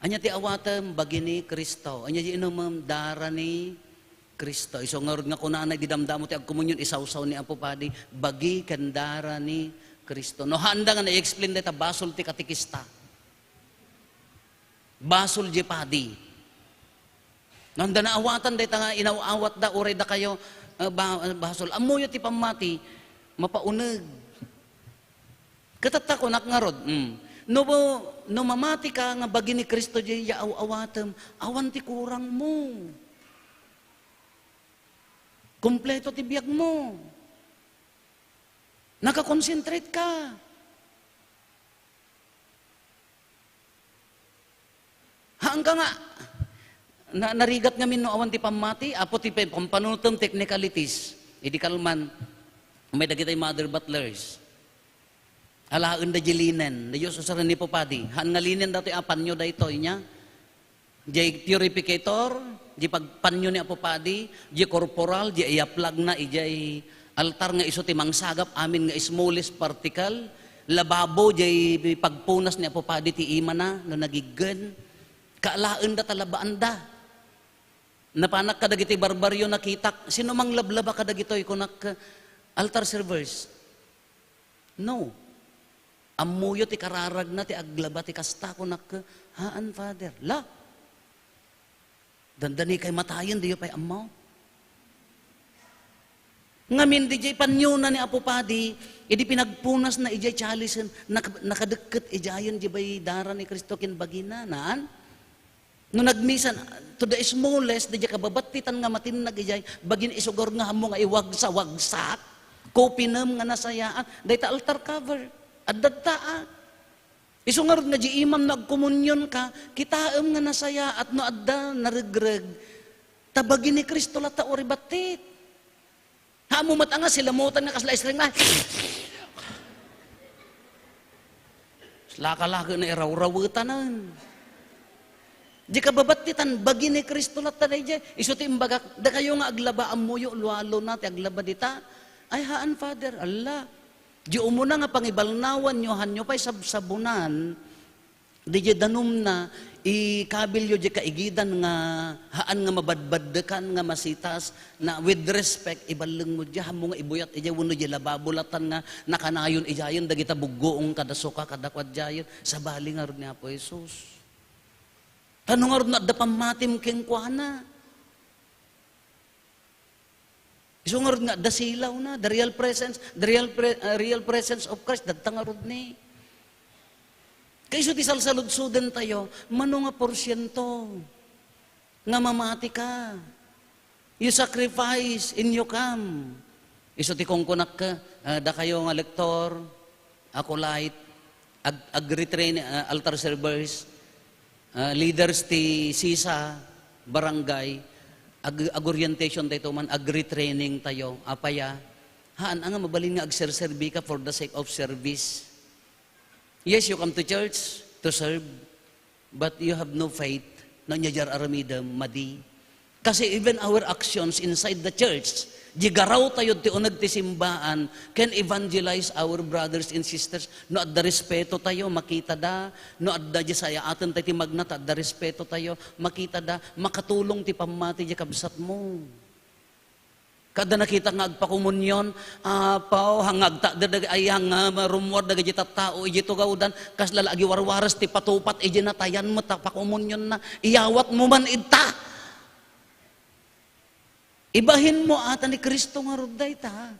Ania ti awatem? Bagini Cristo. Ania ti inumem? Dara ni Cristo. Isu ngarud nga kunana, idi damdamo ti agkomunion, isawsaw ni Apo Padi, bagi ken dara ni Cristo. No, haanda nga na-explain dayta, basol ti katekista. Basol diay padi. No, anda naawatan dayta nga inaw-awatda, uray dakayo, eh, ba-, basol. Ammoyo ti pammati, mapauneg. Ket tatta kunak ngarud, mm. No, no mamati ka nga bagi ni Cristo diay ya aw-awatem, awan ti kurangmo. Kompleto ti biagmo. Nakakonsentrate ka. Haanka nga, na-, narigat ngamin no awan ti pammati, apo ti pa-, pampanunotem, technicalities. Idi kalman, may dagitay mother butlers. Alaen da di linen, da Diyos usaren ni Apo Padi. Haan nga linen datoy a panyo daytoy niya. Diay purificator, di pagpanyo ni Apo Padi, di corporal, di iyaplag na idiay altar nga isu ti mangsagap amin nga smallest particle, lababo, diay pagpunas ni Apo Padi ti imana no nagiggen. Kaalaen da ta labaanda. Napanak kadagiti barbaryo, nakitak, sino manglablaba kadagitoy? Kunak, altar servers. No. Ammoyo ti kararagna ti aglaba ti kasta, kunak, haan, Father. La, dandanikay matayen, diyo pay ammo. Ngamin, diay panyona ni Apo Padi, idi pinagpunasna idiay chalisen, nak-, nakadekket idiayen diay dara ni Cristo ken bagina, naan? No nagmisan, to the smallest, diay kababattitan nga matinnag idiay, bagin isugar nga ammo nga iwagsa-wagsak, kopinem nga nasayaat, dayta altar cover, adda ta, ah. Isu ngarud nga di imam no agkomunionka, kitaem nga nasayaat no adda naregreg. Ta bagi ni Cristo latta uri battit. Haanmo met a nga silamutan nga kasla isring na. Laka-laka na irawrawetanan. Di kababattitan, bagi ni Cristo latta daydiay. Isu ti imbagak, dakayo nga aglaba, ammoyo, lualo na ti aglaba dita. Ay, haan, Father, Allah. Di umuna nga pangibalnawanyo, hanyo pay sabsabonan, di danumna, ikabilyo di kaigidan nga haan nga mabadbaddekan nga masitas, na with respect, iballengmo di, hanmo nga ibuyat idiay, wenno di lababo latan nga nakanayon idiayen, dagita buggoong kada suka, kada kuadiayen, sabali ngarud ni Apo Jesus. Ta no ngarud no adda pammatim kenkuana. Isu ngarud nga adda silawna, the real presence, the real pre-, uh, real presence of Christ, dadta ngarud ni. Kaisu ti salsaludsoden tayo, mano nga porsiento nga mamati ka? You sacrifice and you come. Isu ti kunkunak, ah, dakayo nga lektor, acolyte, ag-, agri-training, ah, altar servers, ah, leaders ti sisa, barangay, ag-, ag-orientation tayo man, agri-training tayo, apaya, haan, anga mabalin nga agserserbi ka for the sake of service. Yes, you come to church to serve, but you have no faith. No, ania diay aramidem, madi. Kasi even our actions inside the church, di garaw tayo ti uneg ti simbaan, can evangelize our brothers and sisters. No adda respeto tayo, makita da. No adda di sayaaten tayo ti magna, ta adda respeto tayo, makita da. Makatulong ti pammati di kabsat mo. Kada nakita nga agpakomunion, apaw, hangagta, dadag-, ay, hanga, marummuar dagiti tattao, iji tugawdan, kasla la agiwarwaras ti patupat, iji natayan mo, ta pakomunionna, iyawat mo man idta. Ibahin mo, ata ni Cristo ngarud dayta.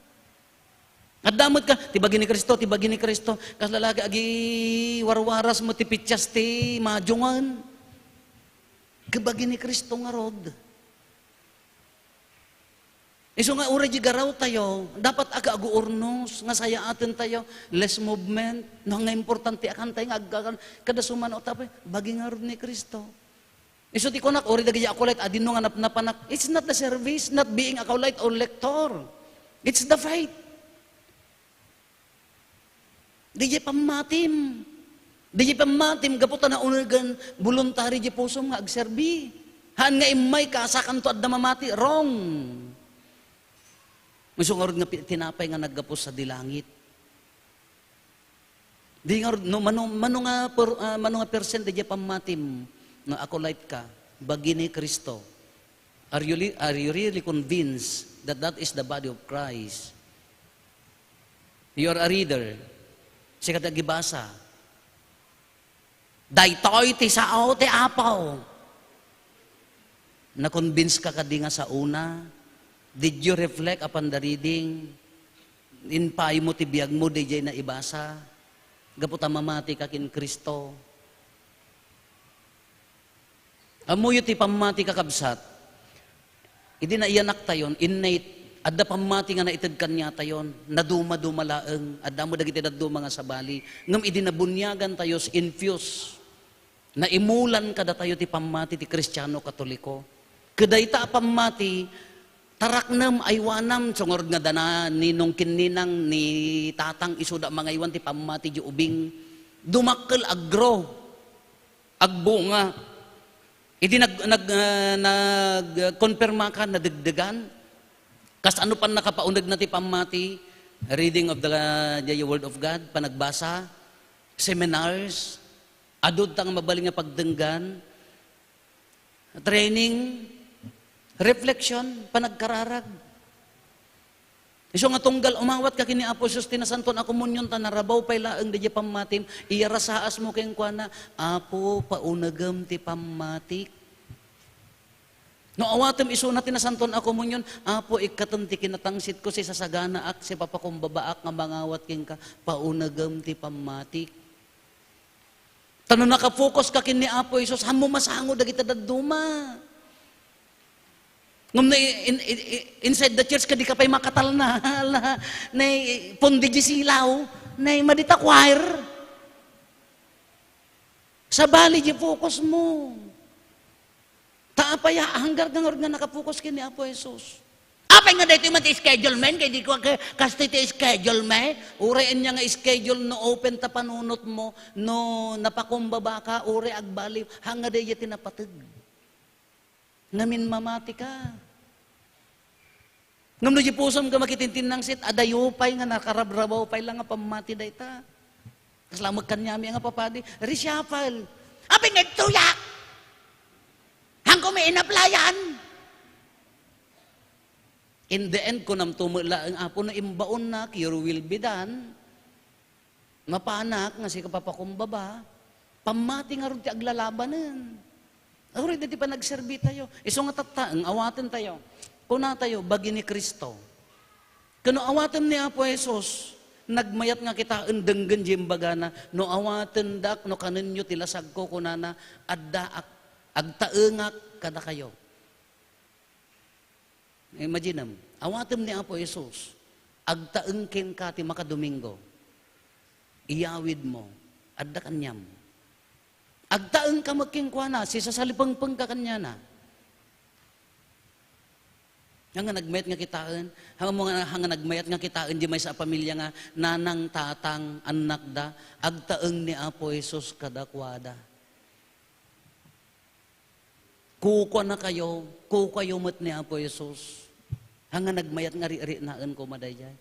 Adda met ka, ti bagi ni Cristo, ti bagi ni Cristo, kasla la agiwarwaras mo ti pitsias ti madiongen. Ti bagi ni Cristo ngarud. Isu nga uray di garaw tayo, dapat aga aguurnos nga sayaaten tayo, less movement, no, nga importante a kantay nga agkakan, kada sumano tapay, bagi ngarud ni Cristo. Isu ti kunak, uray dagiti acolyte, adino nga napnapanak. It's not the service, not being acolyte or lector. It's the faith. Diay pammatim. Diay pammatim, gapu ta naunegen, voluntary diay pusom nga agserbi. Haan nga immay ka, sakanto adda mamati, wrong. Isu ngarud nga pi-, tinapay nga naggapu sadi langit. Di ngarud, no, mano, mano nga per-, ah, mano nga percent diay pammatim nga acolyte ka, bagi ni Cristo. Are you li-, are you really convinced that that is the body of Christ? You are a reader. Sika ti agibasa. Daytoy ti sao ti Apo. Na-convince ka kadi nga saona? Did you reflect upon the reading? Impay mo ti biag mo, diay naibasa? Gapu ta mamati ka ken Cristo. Ammoyo ti pammati, kakabsat. Idi naiyanak tayon, innate, adda pammati nga naited kaniatayon, naduma-duma laeng, adda mo dagiti dadduma nga sabali. Ngem idi nabuniagan tayo, infuse, naimulan kadatayo ti pammati ti Kristiano Katoliko. Ket dayta a pammati, taraknem, aywanam, sungarud nga dana, ninong ken ninang, ni tatang, isuda mangaywan ti pammati di ubing. Dumakkel, agro. Agbunga. Idi nag-, nag-, ah, nagkonfirma ka, nadegdegan, kasano pan nakapauneg na ti pammati? Reading of the, the Word of God, panagbasa, seminars, adu ta nga mabalin nga pagdenggan, training, reflection, panagkararag. Isu nga tunggal umawat ka ken ni Apo Jesus ti Nasantoan a Komunion ta narabaw pay laeng daydiay pammatim, iyarasaasmo kenkuana, "Apo, paunegem ti pammatik." No awatem isuna ti Nasantoan a Komunion, "Apo, ikkatem ti kinatangsitko, sisasaganaak, sipapakumbabaak nga mangawat kenka, paunegem ti pammatik." Ta no nakapokus ka ken ni Apo Jesus, hammo masango dagiti dadduma. Ngem no i-, in-, i-, i-, inside the church ka, di ka pay makatalna. Ala, nay pundi di silaw, nay madita choir. Sabali di focus mo. Ta apay a, hanggar nga ngarud nga nakapokus ken ni Apo Jesus. Apay nga daytoy man ti schedule men, kay di ko ka-, kastoy ti schedule me. Uray ania nga schedule no open ta panunot mo, no napakumbaba ka, uray agbaliw, hanga daydiay ti napateg. Ngamin mamati ka. Ngem no di pusom ka makitintinnangsit, adayo pay nga nakarabrabaw pay la nga pammati dayta. Kasla met kaniami nga papadi, reshuffle. Apay nga agtuyak? Hangko mi inaplayan? In the end, kunam to met laeng, "Apo, no imbaonnak, your will be done." Mapanak nga sika papakumbaba, pammati ngarud ti aglalabanen. Uray daydi panagserbi tayo. Isu nga tattaeng, awaten tayo. Kuna tayo, bagi ni Cristo. Ken no awatem ni Apo Jesus, nagmayat nga kitaen denggen di imbagana, "No awatendak, no kanenyo ti lasagko," kunana, "addaak, agtaengak kadakayo." Imaginem, awatem ni Apo Jesus, agtaeng kenka ti makadomingo, iyawidmo, adda kaniam. Agtaengka met kenkuana, sisasalipengpengka kaniana. Hanga nagmayat nga kitaen, hanga mo nga, hanga nagmayat nga kitaen, di maysa a pamilya nga, nanang, tatang, annakda, agtaeng ni Apo Jesus kadakuada. Kukuanakayo, kukuayo met ni Apo Jesus. Hanga nagmayat nga ri-, rinaen koma daydiay.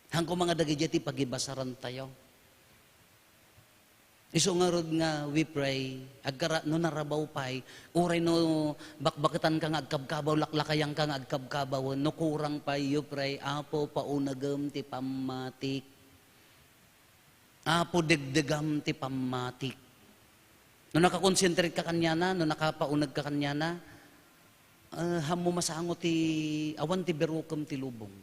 Hangko nga dagijay ti pagibasaran tayo. Isu ngarud nga we pray, agkara-, no narabaw pay, uray no bakbaketan ka nga agkabkabaw, laklakayan ka nga agkabkabawen, no kurang pay, you pray, "Apo, paunegem ti pammatik." Apo, degdegam ti pammatik. No nakakonsentrate ka kaniana, no nakapauneg ka kaniana, ah, hammo masango ti, awan ti birukem ti lubong.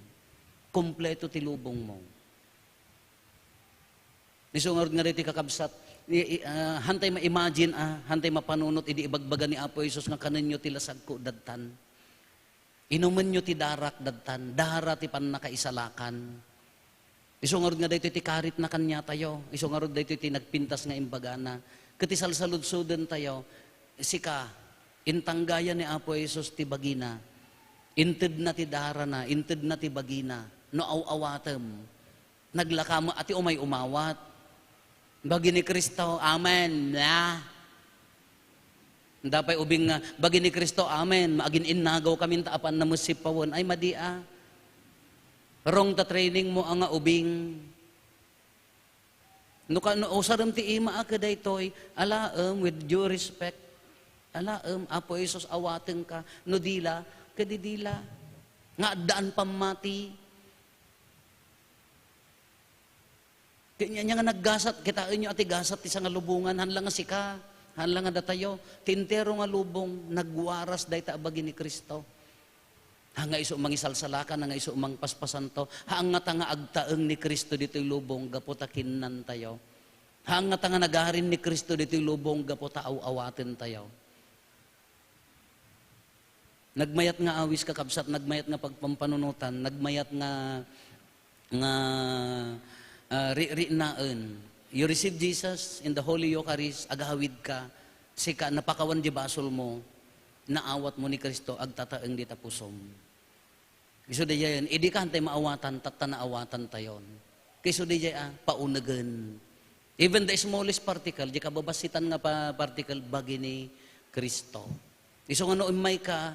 Kompleto ti lubongmo. Isu ngarud nga daytoy kakabsat, i-, i-, ah, hantay ma-imagine, ah, hantay mapanunot idi ibagbaga ni Apo Jesus nga, "Kanenyo ti lasagko, dadtan." Inumenyo ti darak, dadtan, dara ti pannakaisalakan. Isu ngarud nga daytoy ti karitna kaniatayo, isu ngarud daytoy ti nagpintas nga imbagana. Ket ti salsaludsoden tayo, sika, intanggayan ni Apo Jesus ti bagina. Intedna ti darana, intedna ti bagina. No aw-awatem, naglaka met ti umay umawat. Bagi ni Cristo, amen. Ah. Dapay ubing nga, bagi ni Cristo, amen. Agin-innagaw kami ta apan na met sippawen. Ay, madi a. Wrong ta training mo a nga ubing. No ka, no usarem ti ima a kadaytoy, alaem, with due respect, alaem, Apo Jesus, awaten ka. No dila, kadi dila. Nga addaan pammati. Kanya nga naggasat, kitaenyo a ti gasat ti sangalubongan, haan la nga sika, haan la nga datayo, ti entero nga lubong, nagwaras dayta a bagi ni Cristo. Haan nga isu mangisalsalakan, haan nga isu mangpaspasanto, haan nga ta nga agtaeng ni Cristo ditoy lubong, gapu ta kinnantayo. Haan nga ta nga nagarin ni Cristo ditoy lubong, gapu ta aw-awaten tayo. Nagmayat nga awis, kakabsat, nagmayat nga pagpampanunotan, nagmayat nga, nga, ah, ri-, rinaen. You receive Jesus in the Holy Eucharist, agawid ka, sika, napakawan di basol mo, naawat mo ni Cristo, agtataeng dita pusom. Isu daydiayen, idi ka hantay maawatan, tatta naawatan tayon. Kay isu daydiay a, paunegen. Even the smallest particle, di kababassitan nga pa-, particle, bagi ni Cristo. Isu nga no immay ka,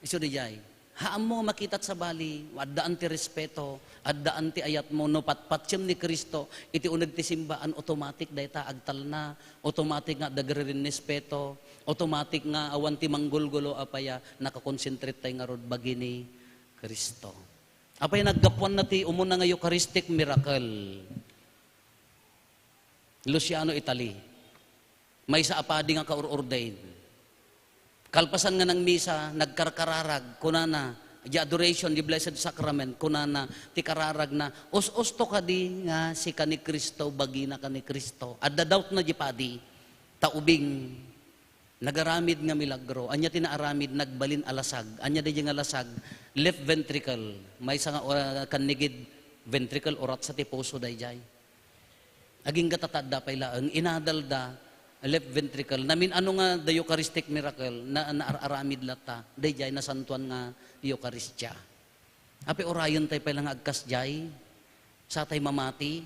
isu daydiay. Haan mo makitat sabali, addaan ti respeto, addaan ti ayat mo, no patpatiem ni Cristo, iti uneg ti simbaan, automatic dayta agtalna, automatic nga adda agririnnespeto, automatic nga awan ti manggulgulo, apaya, nakakonsentrate tay ngarud, bagi ni Cristo. Apay naggapuanna ti umuna nga Eucharistic miracle? Luciano, Italy. Maysa a padi nga kaur-ordain. Kalpasan nga nangmisa, nagkarkararag, kunana, di adoration, di Blessed Sacrament, kunana, ti kararagna, "Us-usto kadi nga sika ni Cristo, bagina ka ni Cristo?" Adda doubtna di padi, ta ubing, nagaramid nga milagro. Ania ti naaramid? Nagbalin a lasag. Ania daydi nga lasag? Left ventricle. Maysa nga, uh, kannigid ventricle, uratsa ti puso daydiay. Agingga ta adda pay laeng, inadalda, left ventricle. Namin-ano nga the Eucharistic miracle, na, naaramid latta, daydiay nasantuan nga Eukaristia. Apay, urayen tay pay la nga agkasdiay, satay mamati.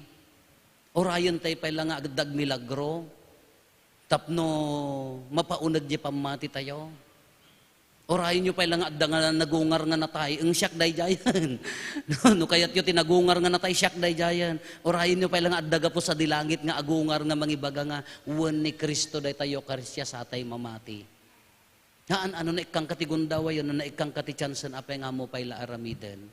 Urayen tay pay la nga agdag milagro, tapno mapauneg di pammati tayo. Urayenyo pay la nga adda nga nagungar nga natay, eng, siak daydiayen. No, no kayatyo ti nagungar nga natay, siak daydiayen. Urayenyo pay la nga adda gapu sadi langit nga agungar nga mangibaga nga wen ni Cristo dayta Eukaristia satay mamati. Haan, ano, naikkanka ti gundaway, no naikkanka ti tiansen, apay nga ammo pay la aramiden.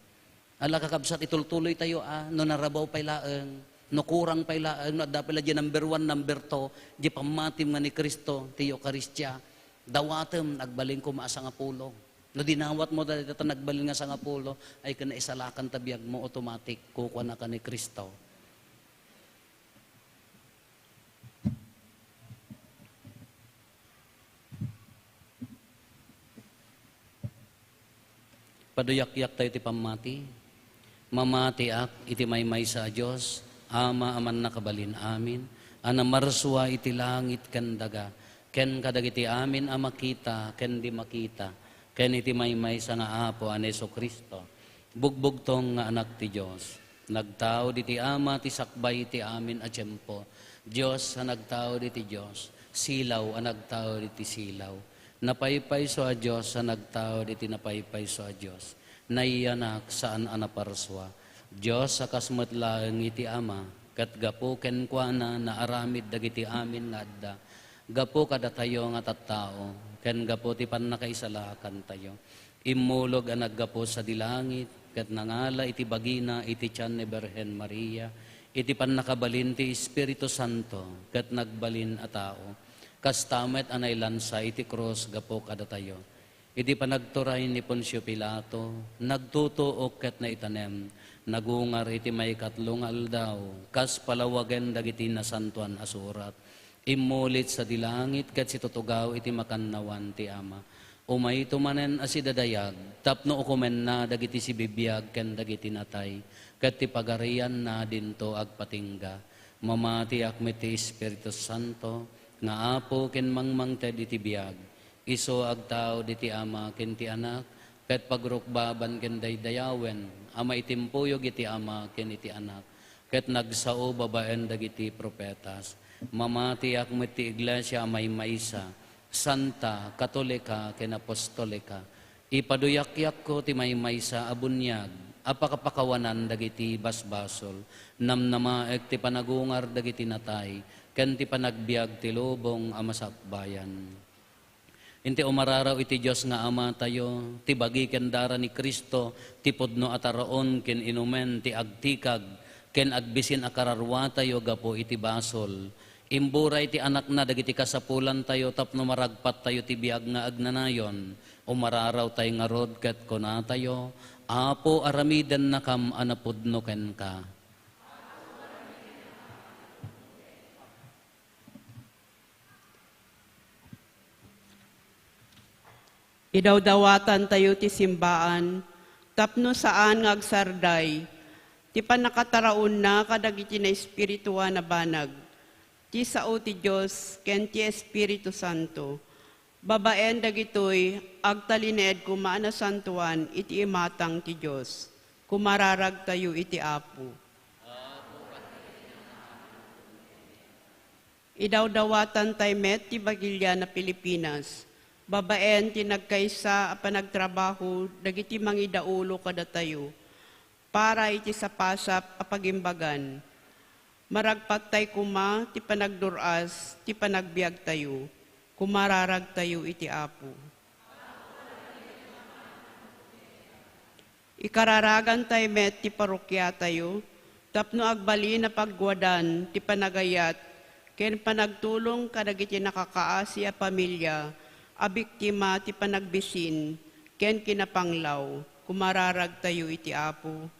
Ala, kakabsat, itultuloy tayo, a, no narabaw pay laeng, no kurang pay laeng, no adda pay la di number one, number two, di pammatim nga ni Cristo, ti Eukaristia, dawatem, agbalin koma a sangapulo. No dinawatmo dayta nagbalin nga sangapulo, ay ken naisalakan ta biagmo, automatic, kukuanaka ni Cristo. Paduyakyak tayo ti pammati. Mamatiak iti maymaysa a Dios, Ama a mannakabalin amin, a namarsua iti langit ken daga, ken kadagiti amin a makita ken di makita, ken iti maymaysa nga Apo a ni Jesu-Cristo, bugbugtong nga Anak ti Dios. Nagtaud iti Ama ti sakbay iti amin a tiempo. Dios a nagtaud iti Dios. Silaw a nagtaud iti silaw. Napaypayso a Dios a nagtaud iti napaypayso a Dios. Nayanak saan a naparsua. Dios a kas met laeng iti Ama, ket gapu kenkuana naaramid dagiti amin nga adda. Gapu kadatayo nga tattao, ken gapu ti pannakaisalakantayo. Immulog a naggapu sadi langit, ket nangala iti bagina iti tian ni Birhen Maria, iti pannakabalin ti Espiritu Santo, ket nagbalin a tao. Kasta met a nailansa iti krus gapu kadatayo. Iti panagturay ni Poncio Pilato, nagtutuok ket naitanem, nagungar iti maikatlo nga aldaw, kas palawagen dagiti Nasantoan a Surat. Immulit sadi langit ket situtugaw iti makannawan ti Ama. Umayto manen a sidadayag tapno ukomenna dagiti sibibiag ken dagiti natay, ket ti pagarianna dinto agpatingga. Mamatiak met ti Espiritu Santo, nga Apo ken mangmangted iti biag. Isu agtaud iti Ama ken ti Anak, ket pagrukbaban ken daydayawen a maitimpuyog iti Ama ken iti Anak, ket nagsao babaen dagiti profetas. Mamatiak met ti iglesia a maymaysa, santa, katolika, ken apostolika. Ipaduyakyakko ti maymaysa a buniag a pakapakawanan dagiti basbasol, namnamaek ti panagungar dagiti natay, ken ti panagbiag ti lubong a masakbayan. Inti umararaw iti Dios nga Amatayo, ti bagi ken dara ni Cristo, ti pudno a taraon ken inumen ti agtikag ken agbisin a kararuatayo gapu iti basol. Imburay ti Anakna dagiti kasapulantayo tapno maragpattayo ti biag nga agnanayon. Umararawtay ngarud ket kunatayo, Apo, aramidennakam a napudno kenka. Idawdawatantayo ti simbaan tapno saan nga agsarday ti pannakataraonna kadagiti naespirituan a banag, ti sao ti Dios ken ti Espiritu Santo. Babaen dagitoy, agtalinaed koma a nasantoan iti imatang ti Dios. Kumararagtayo iti Apo. Idawdawatantay met ti Bagilian a Pilipinas, babaen ti nagkaysa a panagtrabaho dagiti mangidaulo kadatayo para iti sapasap a pagimbagan. Maragpattay koma ti panagdur-as ti panagbiagtayo. Kumararagtayo iti Apo. Ikararagantay met ti parokiatayo tapno agbalin a pagguadan ti panagayat ken panagtulong kadagiti nakakaasi a pamilia a biktima ti panagbisin ken kinapanglaw. Kumararagtayo iti Apo.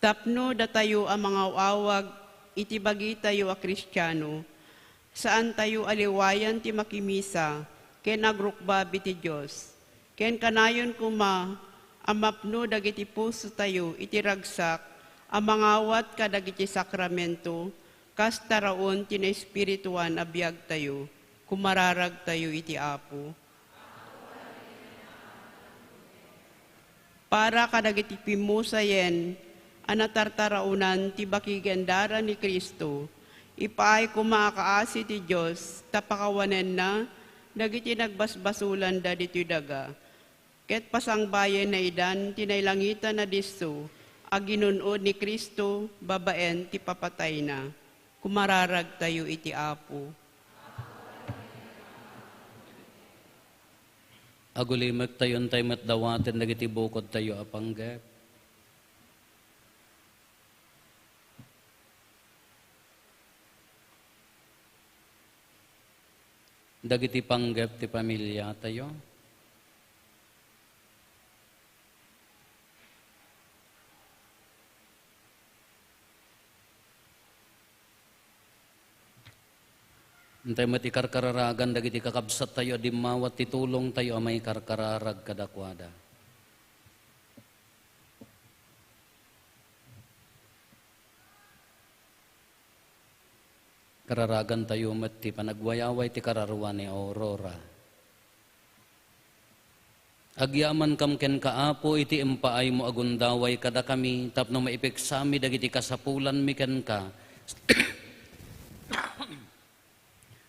Tapno datayo a mangaw-awag iti bagitayo a Kristiano, saantayo a liwayan ti makimisa ken agrukbab iti Dios. Ken kanayon koma a mapno dagiti pusotayo iti ragsak a mangawat kadagiti sakramento, kas taraon ti naespirituan a biagtayo. Kumararagtayo iti Apo. Para kadagiti pimmusayen a natartaraonan ti bakigendaran ni Cristo, ipaay koma a kaasi ti Dios ta pakawanenna dagiti nagbasbasolanda ditoy daga, ket pasangbayenna idan ti nailangitan a disso a ginun-od ni Cristo babaen ti papatayna. Kumararagtayo iti Apo. Agulimektayo, intay met dawaten dagiti bukodtayo a panggep. Dagiti panggep ti pamiliatayo. Intay met ikarkararagan dagiti kakabsattayo a dimmawat ti tulongtayo a maikarkararag kadakuada. Kararagantayo met ti panagwayaway ti kararua ni Aurora. Agyamankam kenka, Apo, iti impaaymo a gundaway kadakami tapno maipiksami dagiti kasapulanmi kenka.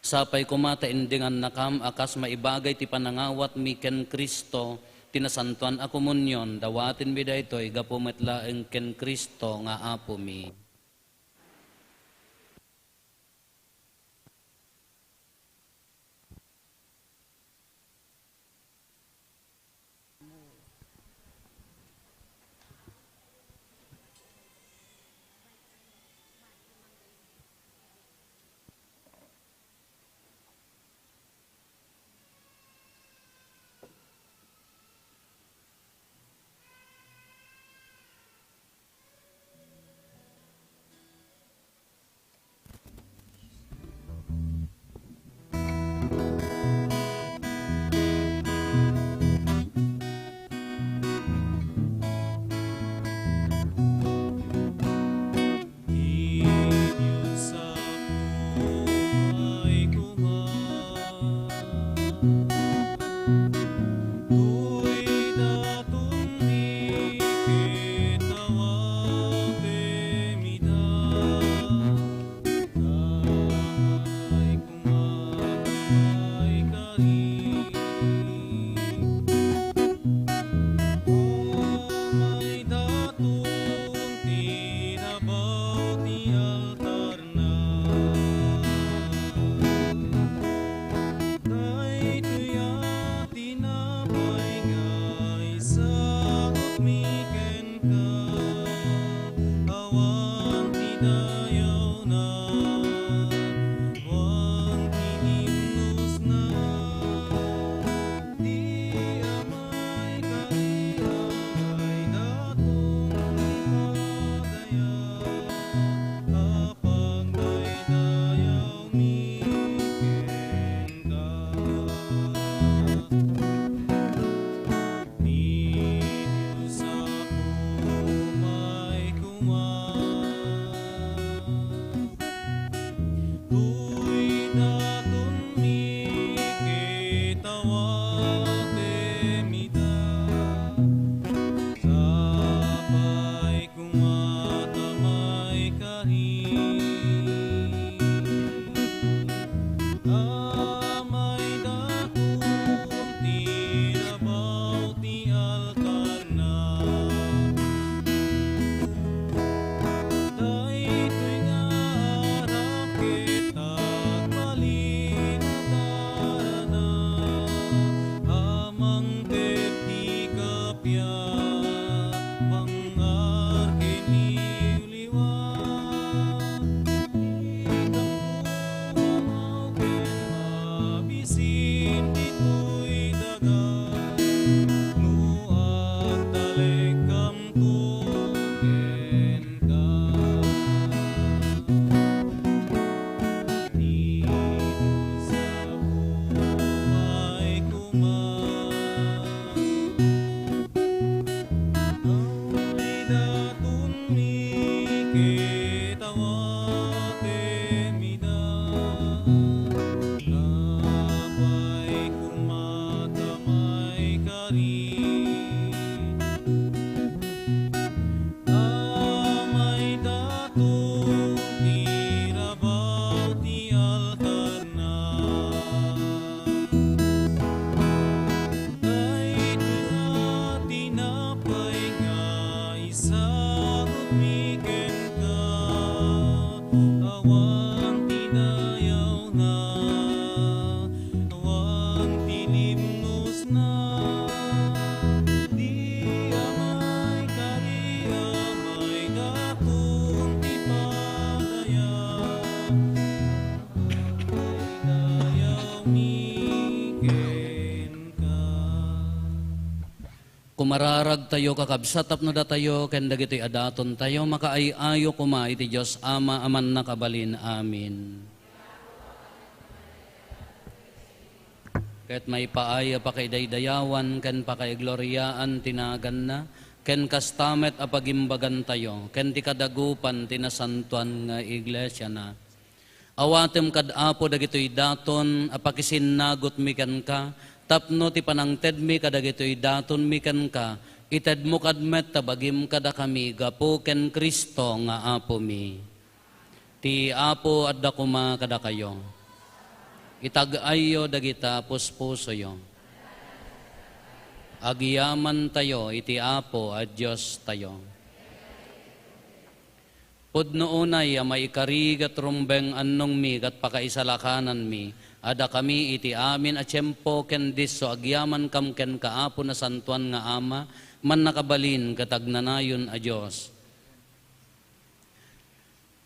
Sapay koma ta indingannakam a kas maibagay ti panangawatmi ken Cristo, ti Nasantoan a Komunion, dawatenmi daytoy gapu met laeng ken Cristo nga Apomi. Kararagtayo, kakabsat, tapno datayo ken dagitoy a datontayo makaay-ayo koma iti Dios Ama a Mannakabalin. Amen. Ket maipaay a pakaidaydayawan ken pakaigloriaan ti naganna, ken kasta met a pagimbagantayo ken ti kadagupan ti nasantoan nga iglesiana. Awatem kad Apo dagitoy daton a pakisinnagutmi kenka, tapno ti panangtedmi kadagitoy datonmi kenka, itedmo kad met ta bagim kadakami gapu ken Cristo nga Apomi. Ti Apo adda koma kadakayo. Itag-ayyo dagita puspusoyo. Agyamantayo iti Apo a Diostayo. Pudno unay a maikari ket rumbeng annongmi ket pakaisalakananmi a dakami iti amin a tiempo ken disso agyamankam kenka, Apo, Nasantoan nga Ama, Mannakabalin ket Agnanayon a Dios.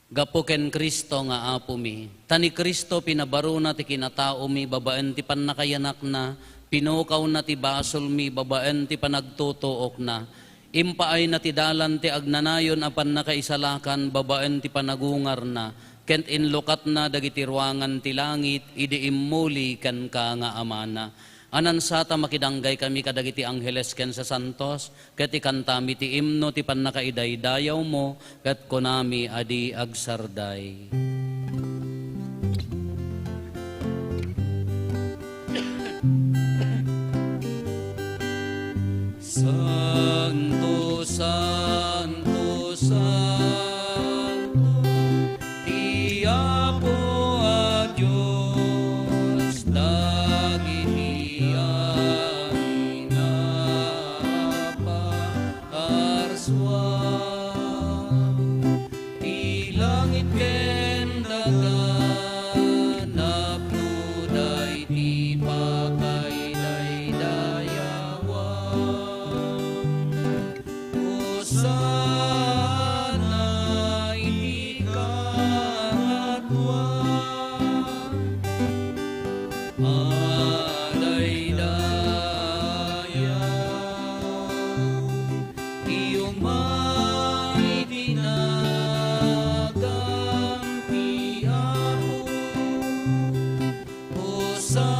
Gapu ken Cristo nga Apomi. Ta ni Cristo pinabarona ti kinataomi babaen ti pannakayanakna, pinukawna ti basolmi babaen ti panagtutuokna. Impaayna ti dalan ti agnanayon a pannakaisalakan babaen ti panagungarna, ket inlukatna dagiti ruangan ti langit idi immuli kenka nga Amana. Anansata makidanggay kami kadagiti angheles ken sasantos, ket ikantami ti imno ti pannakaidaydayawmo, ket kunami a di agsarday. Santo, santo, santo, ti Apo a Dios, dagiti amin a pakarsua. Ti langit ken daga, napnuday ti pakaidaydayawan. Hosanna iti kangatoan a daydayaw. Ti umay ti nagan ti Apo. Hosanna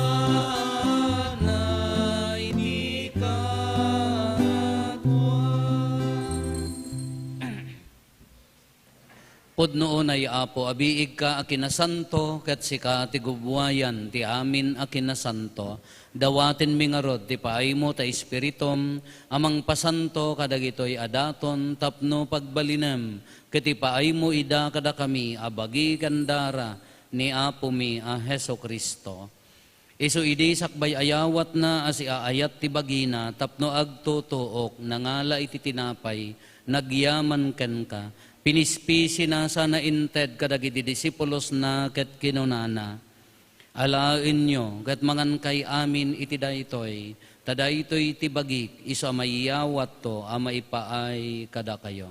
iti kangatoan. Pudno unay, Apo, a biigka a kinasanto, ket sika ti gubuayan ti amin a kinasanto. Dawatenmi ngarud ti paaymo ta Espiritum a mangpasanto kadagitoy a daton tapno pagbalinem ket ipaaymo ida kadakami a bagi ken dara ni Apomi a Jesu-Cristo. Isu idi sakbay ayawatna a siaayat ti bagina tapno agtutuok, nangala iti tinapay, nagyaman kenka, pinispisina sana inted kadagiti disipulosna ket kinunana, "Alaenyo ket mangankay amin iti daytoy, ta daytoy ti bagik isu a mayawatto a maipaay kadakayo."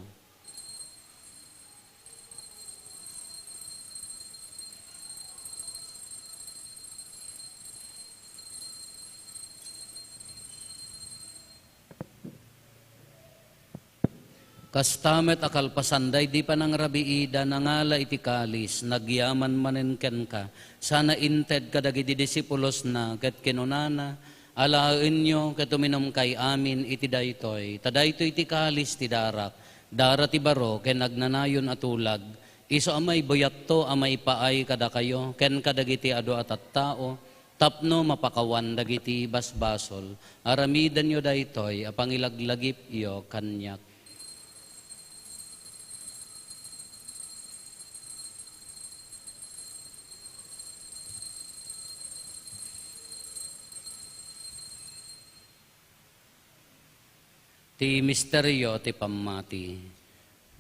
Kasta met a kalpasan daydi panangrabiida, nangala iti kalis, nagyaman manen kenka, sana inted kadagiti disipulosna, ket kinunana, "Alaenyo ket uminumkay amin iti daytoy, ta daytoy ti kalis ti darak, dara ti baro ken agnanayon a tulag, isu a maibuyatto a maipaay kadakayo ken kadagiti adu a tattao, tapno mapakawan dagiti basbasol. Aramidenyo daytoy a pangilaglagipyo kaniak." Ti misterio ti pammati.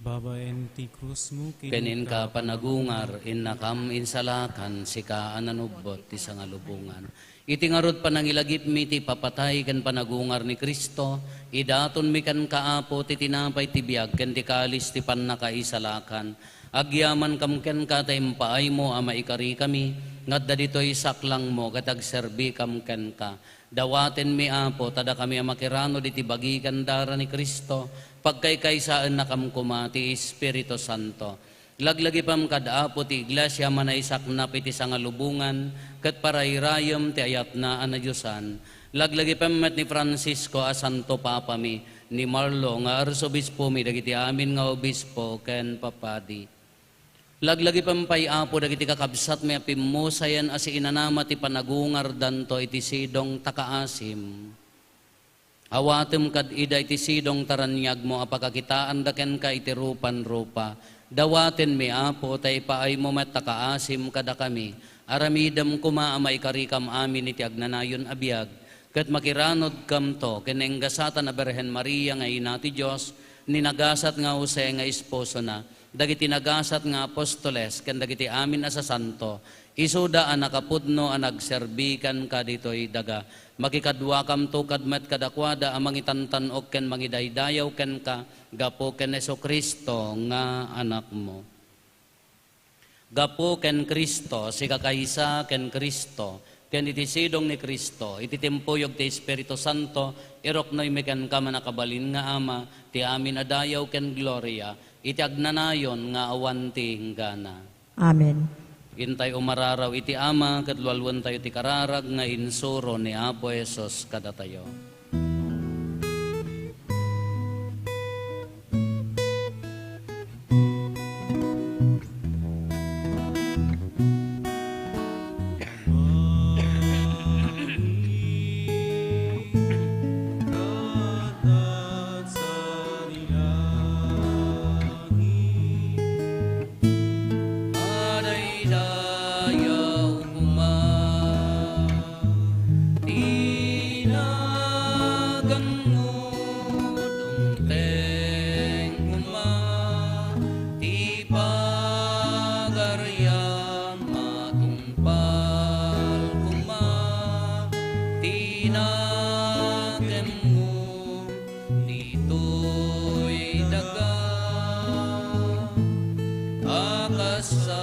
Babaen ti krusmo ken inka panagungar, innakam insalakan, sika a nanubbot ti sangalubongan. Iti ngarud panangilagipmi ti ipapatay ken panagungar ni Cristo, idatonmi kenka, Apo, ti tinapay ti biag ken ti kalis ti pannakaisalakan. Agyamankam kenka ta impaaymo a maikarikami, nga adda ditoy saklangmo ket agserbikam kenka. Dawatenmi, Apo, ta dakami a makiranod iti bagi ken dara ni Cristo, pagkaykaysaennakam koma ti Espiritu Santo. Laglagipem kad Apo ti Iglesia a manaisaknap iti sangalubongan ket parairayem ti ayatna a nadiosan. Laglagipem met ni Francisco a Santo Papami, ni Marlo nga Arsobispomi, dagiti amin nga obispo ken papadi. Laglagipem pay, Apo, dagiti kakabsatmi a pimmusayen a siinanama ti panagungardanto iti sidong ta kaasim. Awatem kad ida iti sidong ta raniagmo a pakakitaanda kenka iti rupan-rupa. Dawatenmi, Apo, ta ipaaymo met ta kaasim kadakami. Aramidem koma a maikarikam amin iti agnanayon a biag, ket makiranodkamto ken nainggasatan a Birhen Maria nga ina ti Dios, ni nagasat nga Jose nga esposona, dagiti nagasat nga apostoles, ken dagiti amin a sasanto, isuda a nakapudno a nagserbi kenka ditoy daga. Makikaduakamto kad met kadakuada a mangitantan-ok ken mangidaydayaw kenka gapu ken Jesu-Cristo nga Anakmo. Gapu ken Cristo, sikakaysa ken Cristo, ken iti sidong ni Cristo, iti timpuyog ti Espiritu Santo, iruknoymi kenka, mannakabalin nga Ama, ti amin a dayaw ken gloria, iti agnanayon nga awan ti inggana. Amen. Intay umararaw iti Ama, ket lualuentayo ti kararag nga insuro ni Apo Jesus kadatayo. Madaydayaw koma ti naganmo, dumteng koma ti pagariam, matungpal koma ti nakemmo. Ditoy daga a kas sa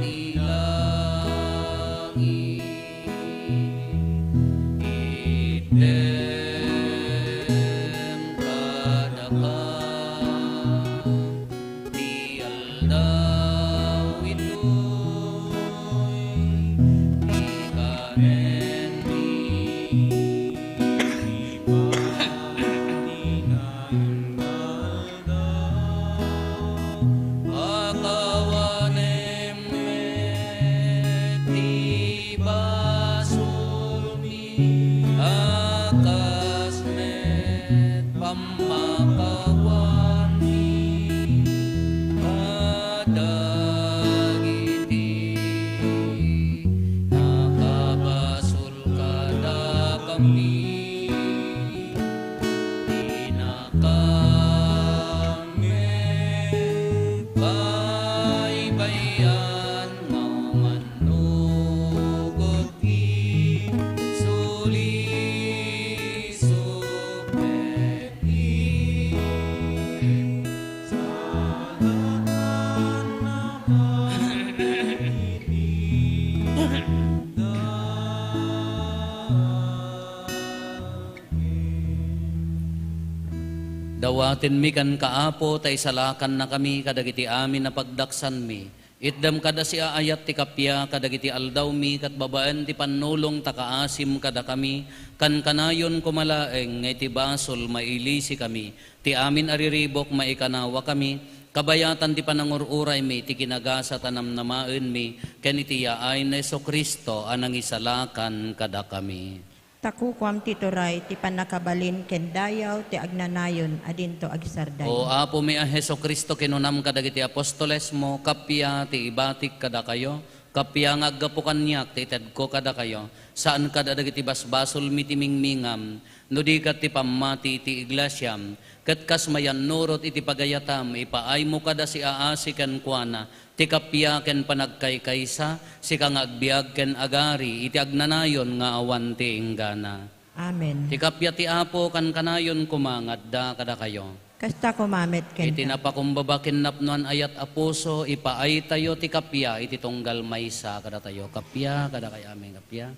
di langit, itdem kadaka ti aldaw itoy, ti kanenmi ipadinayan nga aldaw. Pakawanem met ti basolmi, a kas met pammakawanmi kadagiti nakabasol kadakami. Dinakam met baybay-an nga umannok iti sulisog ket Dawatenmi kenka, Apo, ta isalakannakami kadagiti amin a pagdaksanmi. Itdem kad a siaayat ti kappia kadagiti aldawmi ket babaen ti pannulong ta kaasim kadakami, kankanayon koma laeng nga iti basol mailisikami. Ti amin a riribuk maikanawakami, kabayatan ti panangur-uraymi iti kinagasat a namnamaenmi ken iti yaay ni Jesu-Cristo a nangisalakan kadakami. Ta kukuam ti turay, ti pannakabalin ken dayaw ti agnanayon a dinto agisardeng. O Apomi a Jesu-Cristo, kinunam kadagiti apostolesmo, kappia ti ibatik kadakayo, kappia nga aggapu kaniak ti itedko kadakayo, saan kad a dagiti basbasolmi ti mingmingam, no di ket ti pammati iti iglesiam. Ket kas mayannurot iti pagayatam, ipaaymo kad a siaasi kenkuana ti kappia ken panagkaykaysa, sika nga agbiag ken agari iti agnanayon nga awan ti inggana. Amen. Ti kappia ti Apo kankanayon koma nga adda kadakayo. Kasta koma met kenka. Iti napakumbaba ken napnoan a yat a puso, ipaaytayo ti kappia iti tunggal maysa kadatayo. Kappia, kadakay amin, kappia.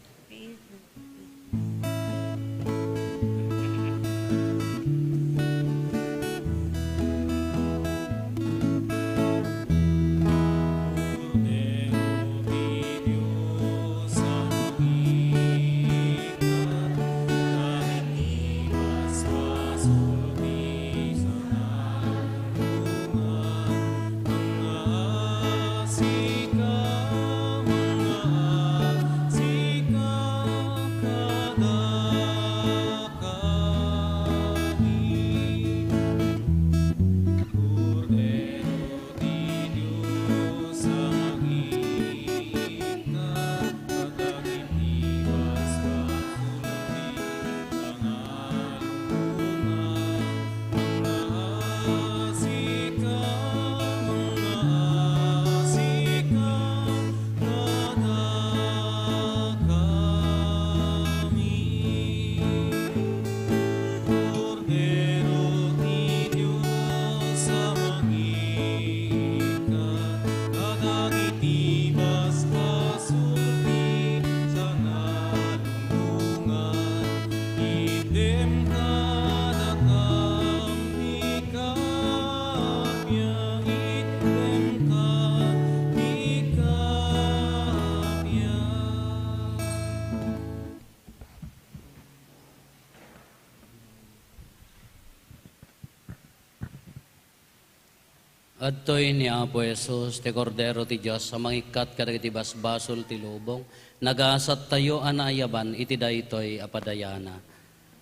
Adtoy ni Apo Jesus, ti Kordero ti Dios a mangikkat kadagiti basbasol ti lubong. Nagasattayo a naayaban iti daytoy a padayana.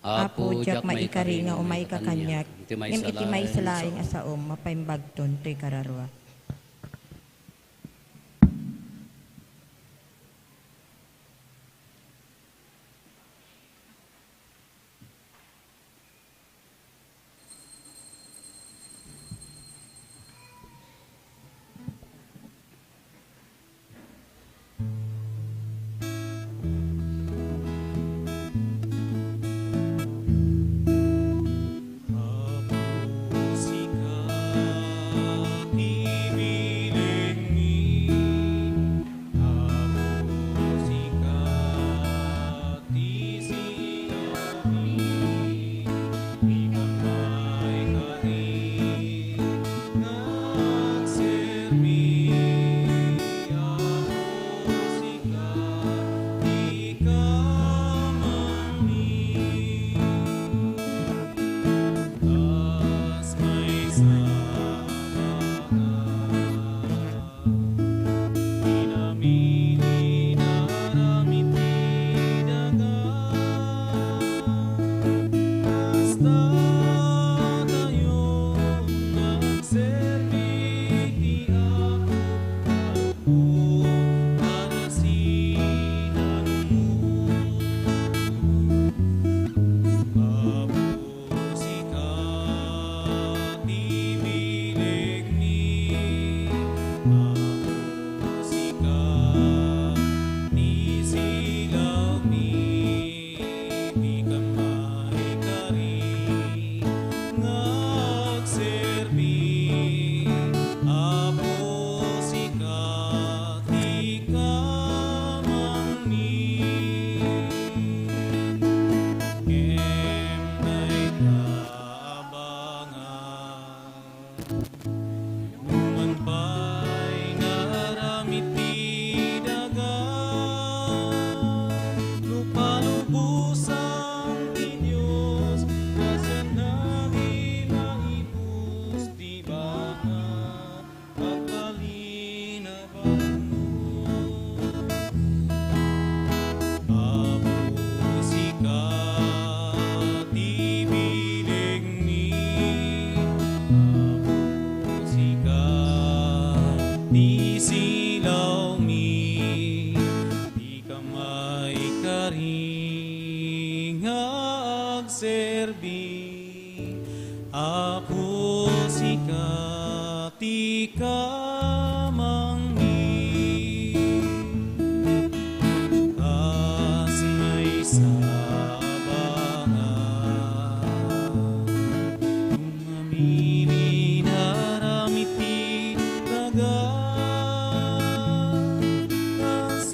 Apo, diak maikari nga umayka kaniak, ngem iti maysa laeng a saom, mapaimbagton toy kararua.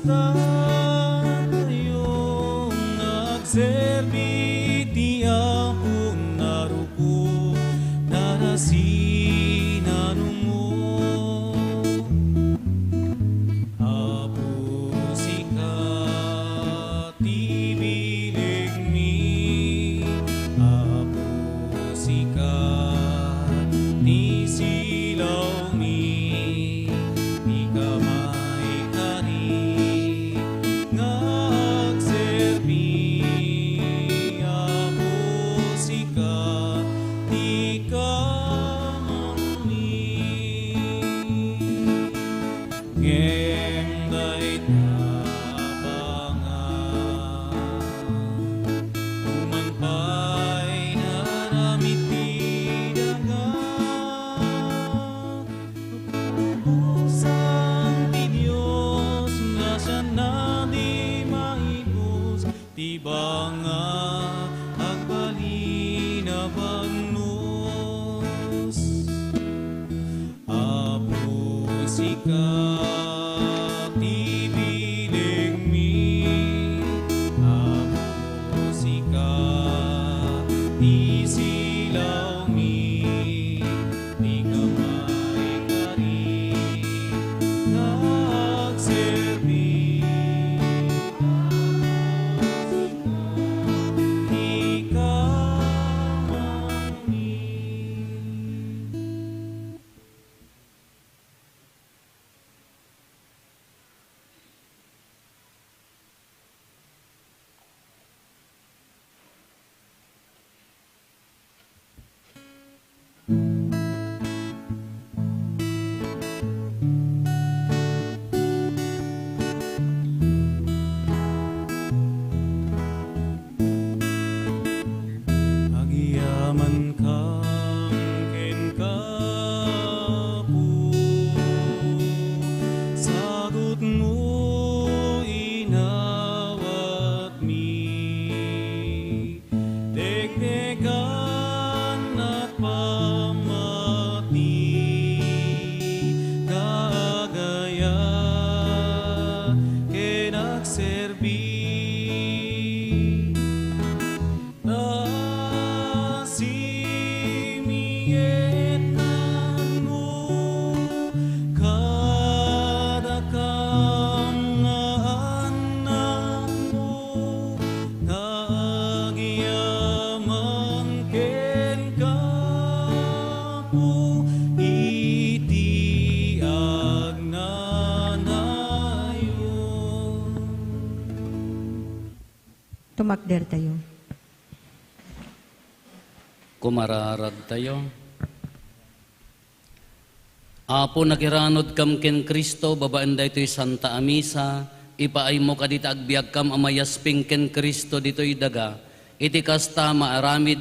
Tayo nga agserbi ti Apo, narukop, narasi, nanungo. Apo, sika ti bilegmi. Apo, sika ti silawmi. Dika maikari nga agserbi. Apo, sika ti kamangmi. Ngem dayta a bangat, uman pay nga aramid ti daga, pupusan ti Dios nga sianna di maibus. Ti bangat agbalin a bagnos. Apo, sika ti bilegmi. Apo, sika ti silawmi. Dika maikari nga agserbi. Dika maikari. Agyamankam kenka, Apo, sagutmo inawatmi. Tektekan a pamati, kaagaya ken agserbi. Ta simietnan mo kadakam nga annakmo, ta agyaman kenka, Apo, iti agnanayon. Tumakder tayo. Kumararag tayo. Apo, nakiranudkam ken Cristo babaen daytoy Santa a Misa, ipaaymo kadi ta agbiagkam a mayasping ken Cristo ditoy daga. Iti kasta, maaramid,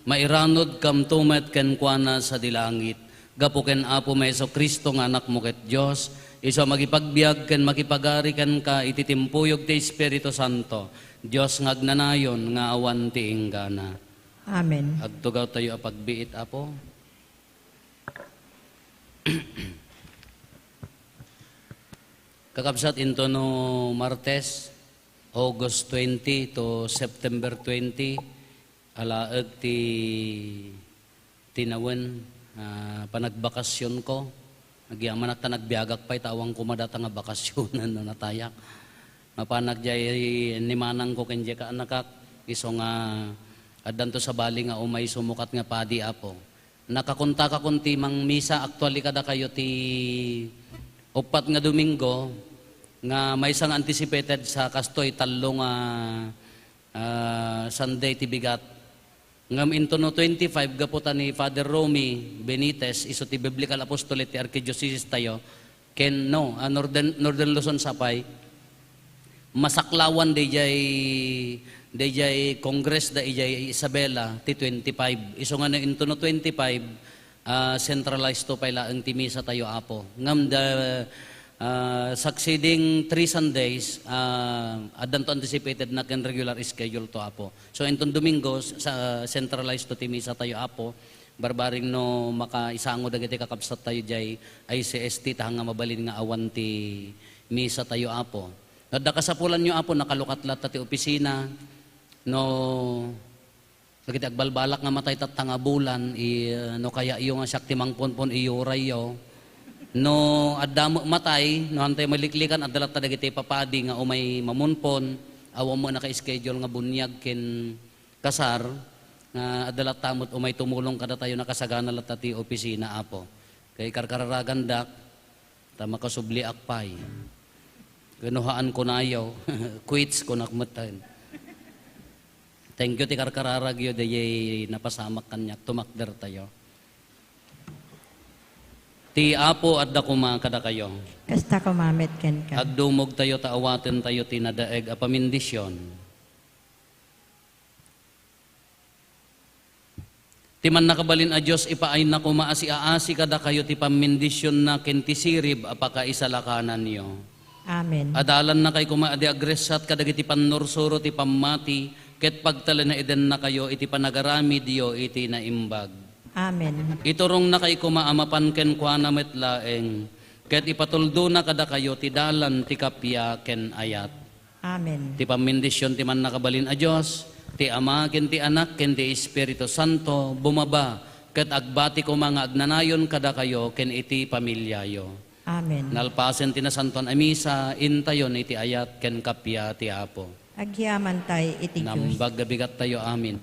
mairanudkamto met kenkuana sadi langit. Gapu ken Apo mi Jesu-Cristo nga Anakmo ket Dios, isu a makipagbiag ken makipagari kenka iti timpuyog ti Espiritu Santo, Dios nga agnanayon nga awan ti inggana. Amen. Agtugaw tayo a pagbiit, Apo. Kakabsat, intono Martes, August twenty to September twenty, alaek ti tinawen, ah, panagbakasionko. Agyamanak ta nagbiagak pay ta awan koma data nga bakasionen no natayak. Mapanak jay ni manangko ken jay kaanakak, isu nga addanto sabali nga umay sumukat nga padi, Apo. Nakakontakakon ti mangmisa actually kadakayo ti uppat nga Domingo nga maysa nga anticipated sa kastoy tallo nga, ah, Sunday ti bigat. Ngem intono twenty-five, gapu ta ni Father Romy Benitez, isu ti Biblical Apostolate ti Archdiocese tayo, ken, no, ah, Northern, Northern Luzon sa pay, masaklawan dayjay, dayjay Congress da ijay Isabela ti twenty-five. Isu nga no intono twenty-five, ah, centralized to pay laeng ti misa tayo, Apo. Ngem the, ah, succeeding three Sundays, ah, addanto anticipated na ken regular schedule to, Apo. So, inton Domingo, sa, centralized to ti misa tayo, Apo. Barbareng no makaisango dagiti kakabsat tayo jay I C S T, ta nga mabalin nga awan ti misa tayo, Apo. Adda kasapulanyo, Apo, nakalukat latta ti opisina. No, dagiti agbalbalak nga matay tatta nga bulan, i-, no kayatyo nga siak ti mangponpon, iyurayyo. No adda met matay, no hantay maliklikan, adda latta dagiti papadi nga umay mamunpon, awan met naka-schedule nga buniag ken kasar, nga adda latta met umay tumulong kadatayo, nakasagana latta ti opisina, Apo. Kay karkararagandak, ta makasubliak pay. Kinuhaan ko nayo. Quits ko nakmetan. Thank you ti karkararagyo, dayay napasamak kaniak. Tumakdertayo. Ti Apo adda koma kadakayo. Kasta koma met kenka. Agdumogtayo ta awatentayo ti nadaeg a pamindisyon. Ti Mannakabalin a Dios, ipaayna koma a siaasi kadakayo ti pammindisionna ken ti sirib a pakaisalakananyo. Amen. Adalannakay koma a di agressat kadagiti pannursuro ti pammati, ket pagtalinaedennakayo iti panagaramidyo iti naimbag. Amen. Iturongnakay koma a mapan kenkuana met laeng, ket ipatuldona kadakayo ti dalan ti kappia ken ayat. Amen. Ti pammindision ti Mannakabalin a Dios, ti Ama ken ti Anak ken ti Espiritu Santo, bumaba ket agbati koma nga agnanayon kadakayo ken iti pamiliayo. Amen. Nalpasen ti Nasantoan a Misa, intayon iti ayat ken kappia ti Apo. Agyamantay iti Dios. Naimbag a bigattayo amin.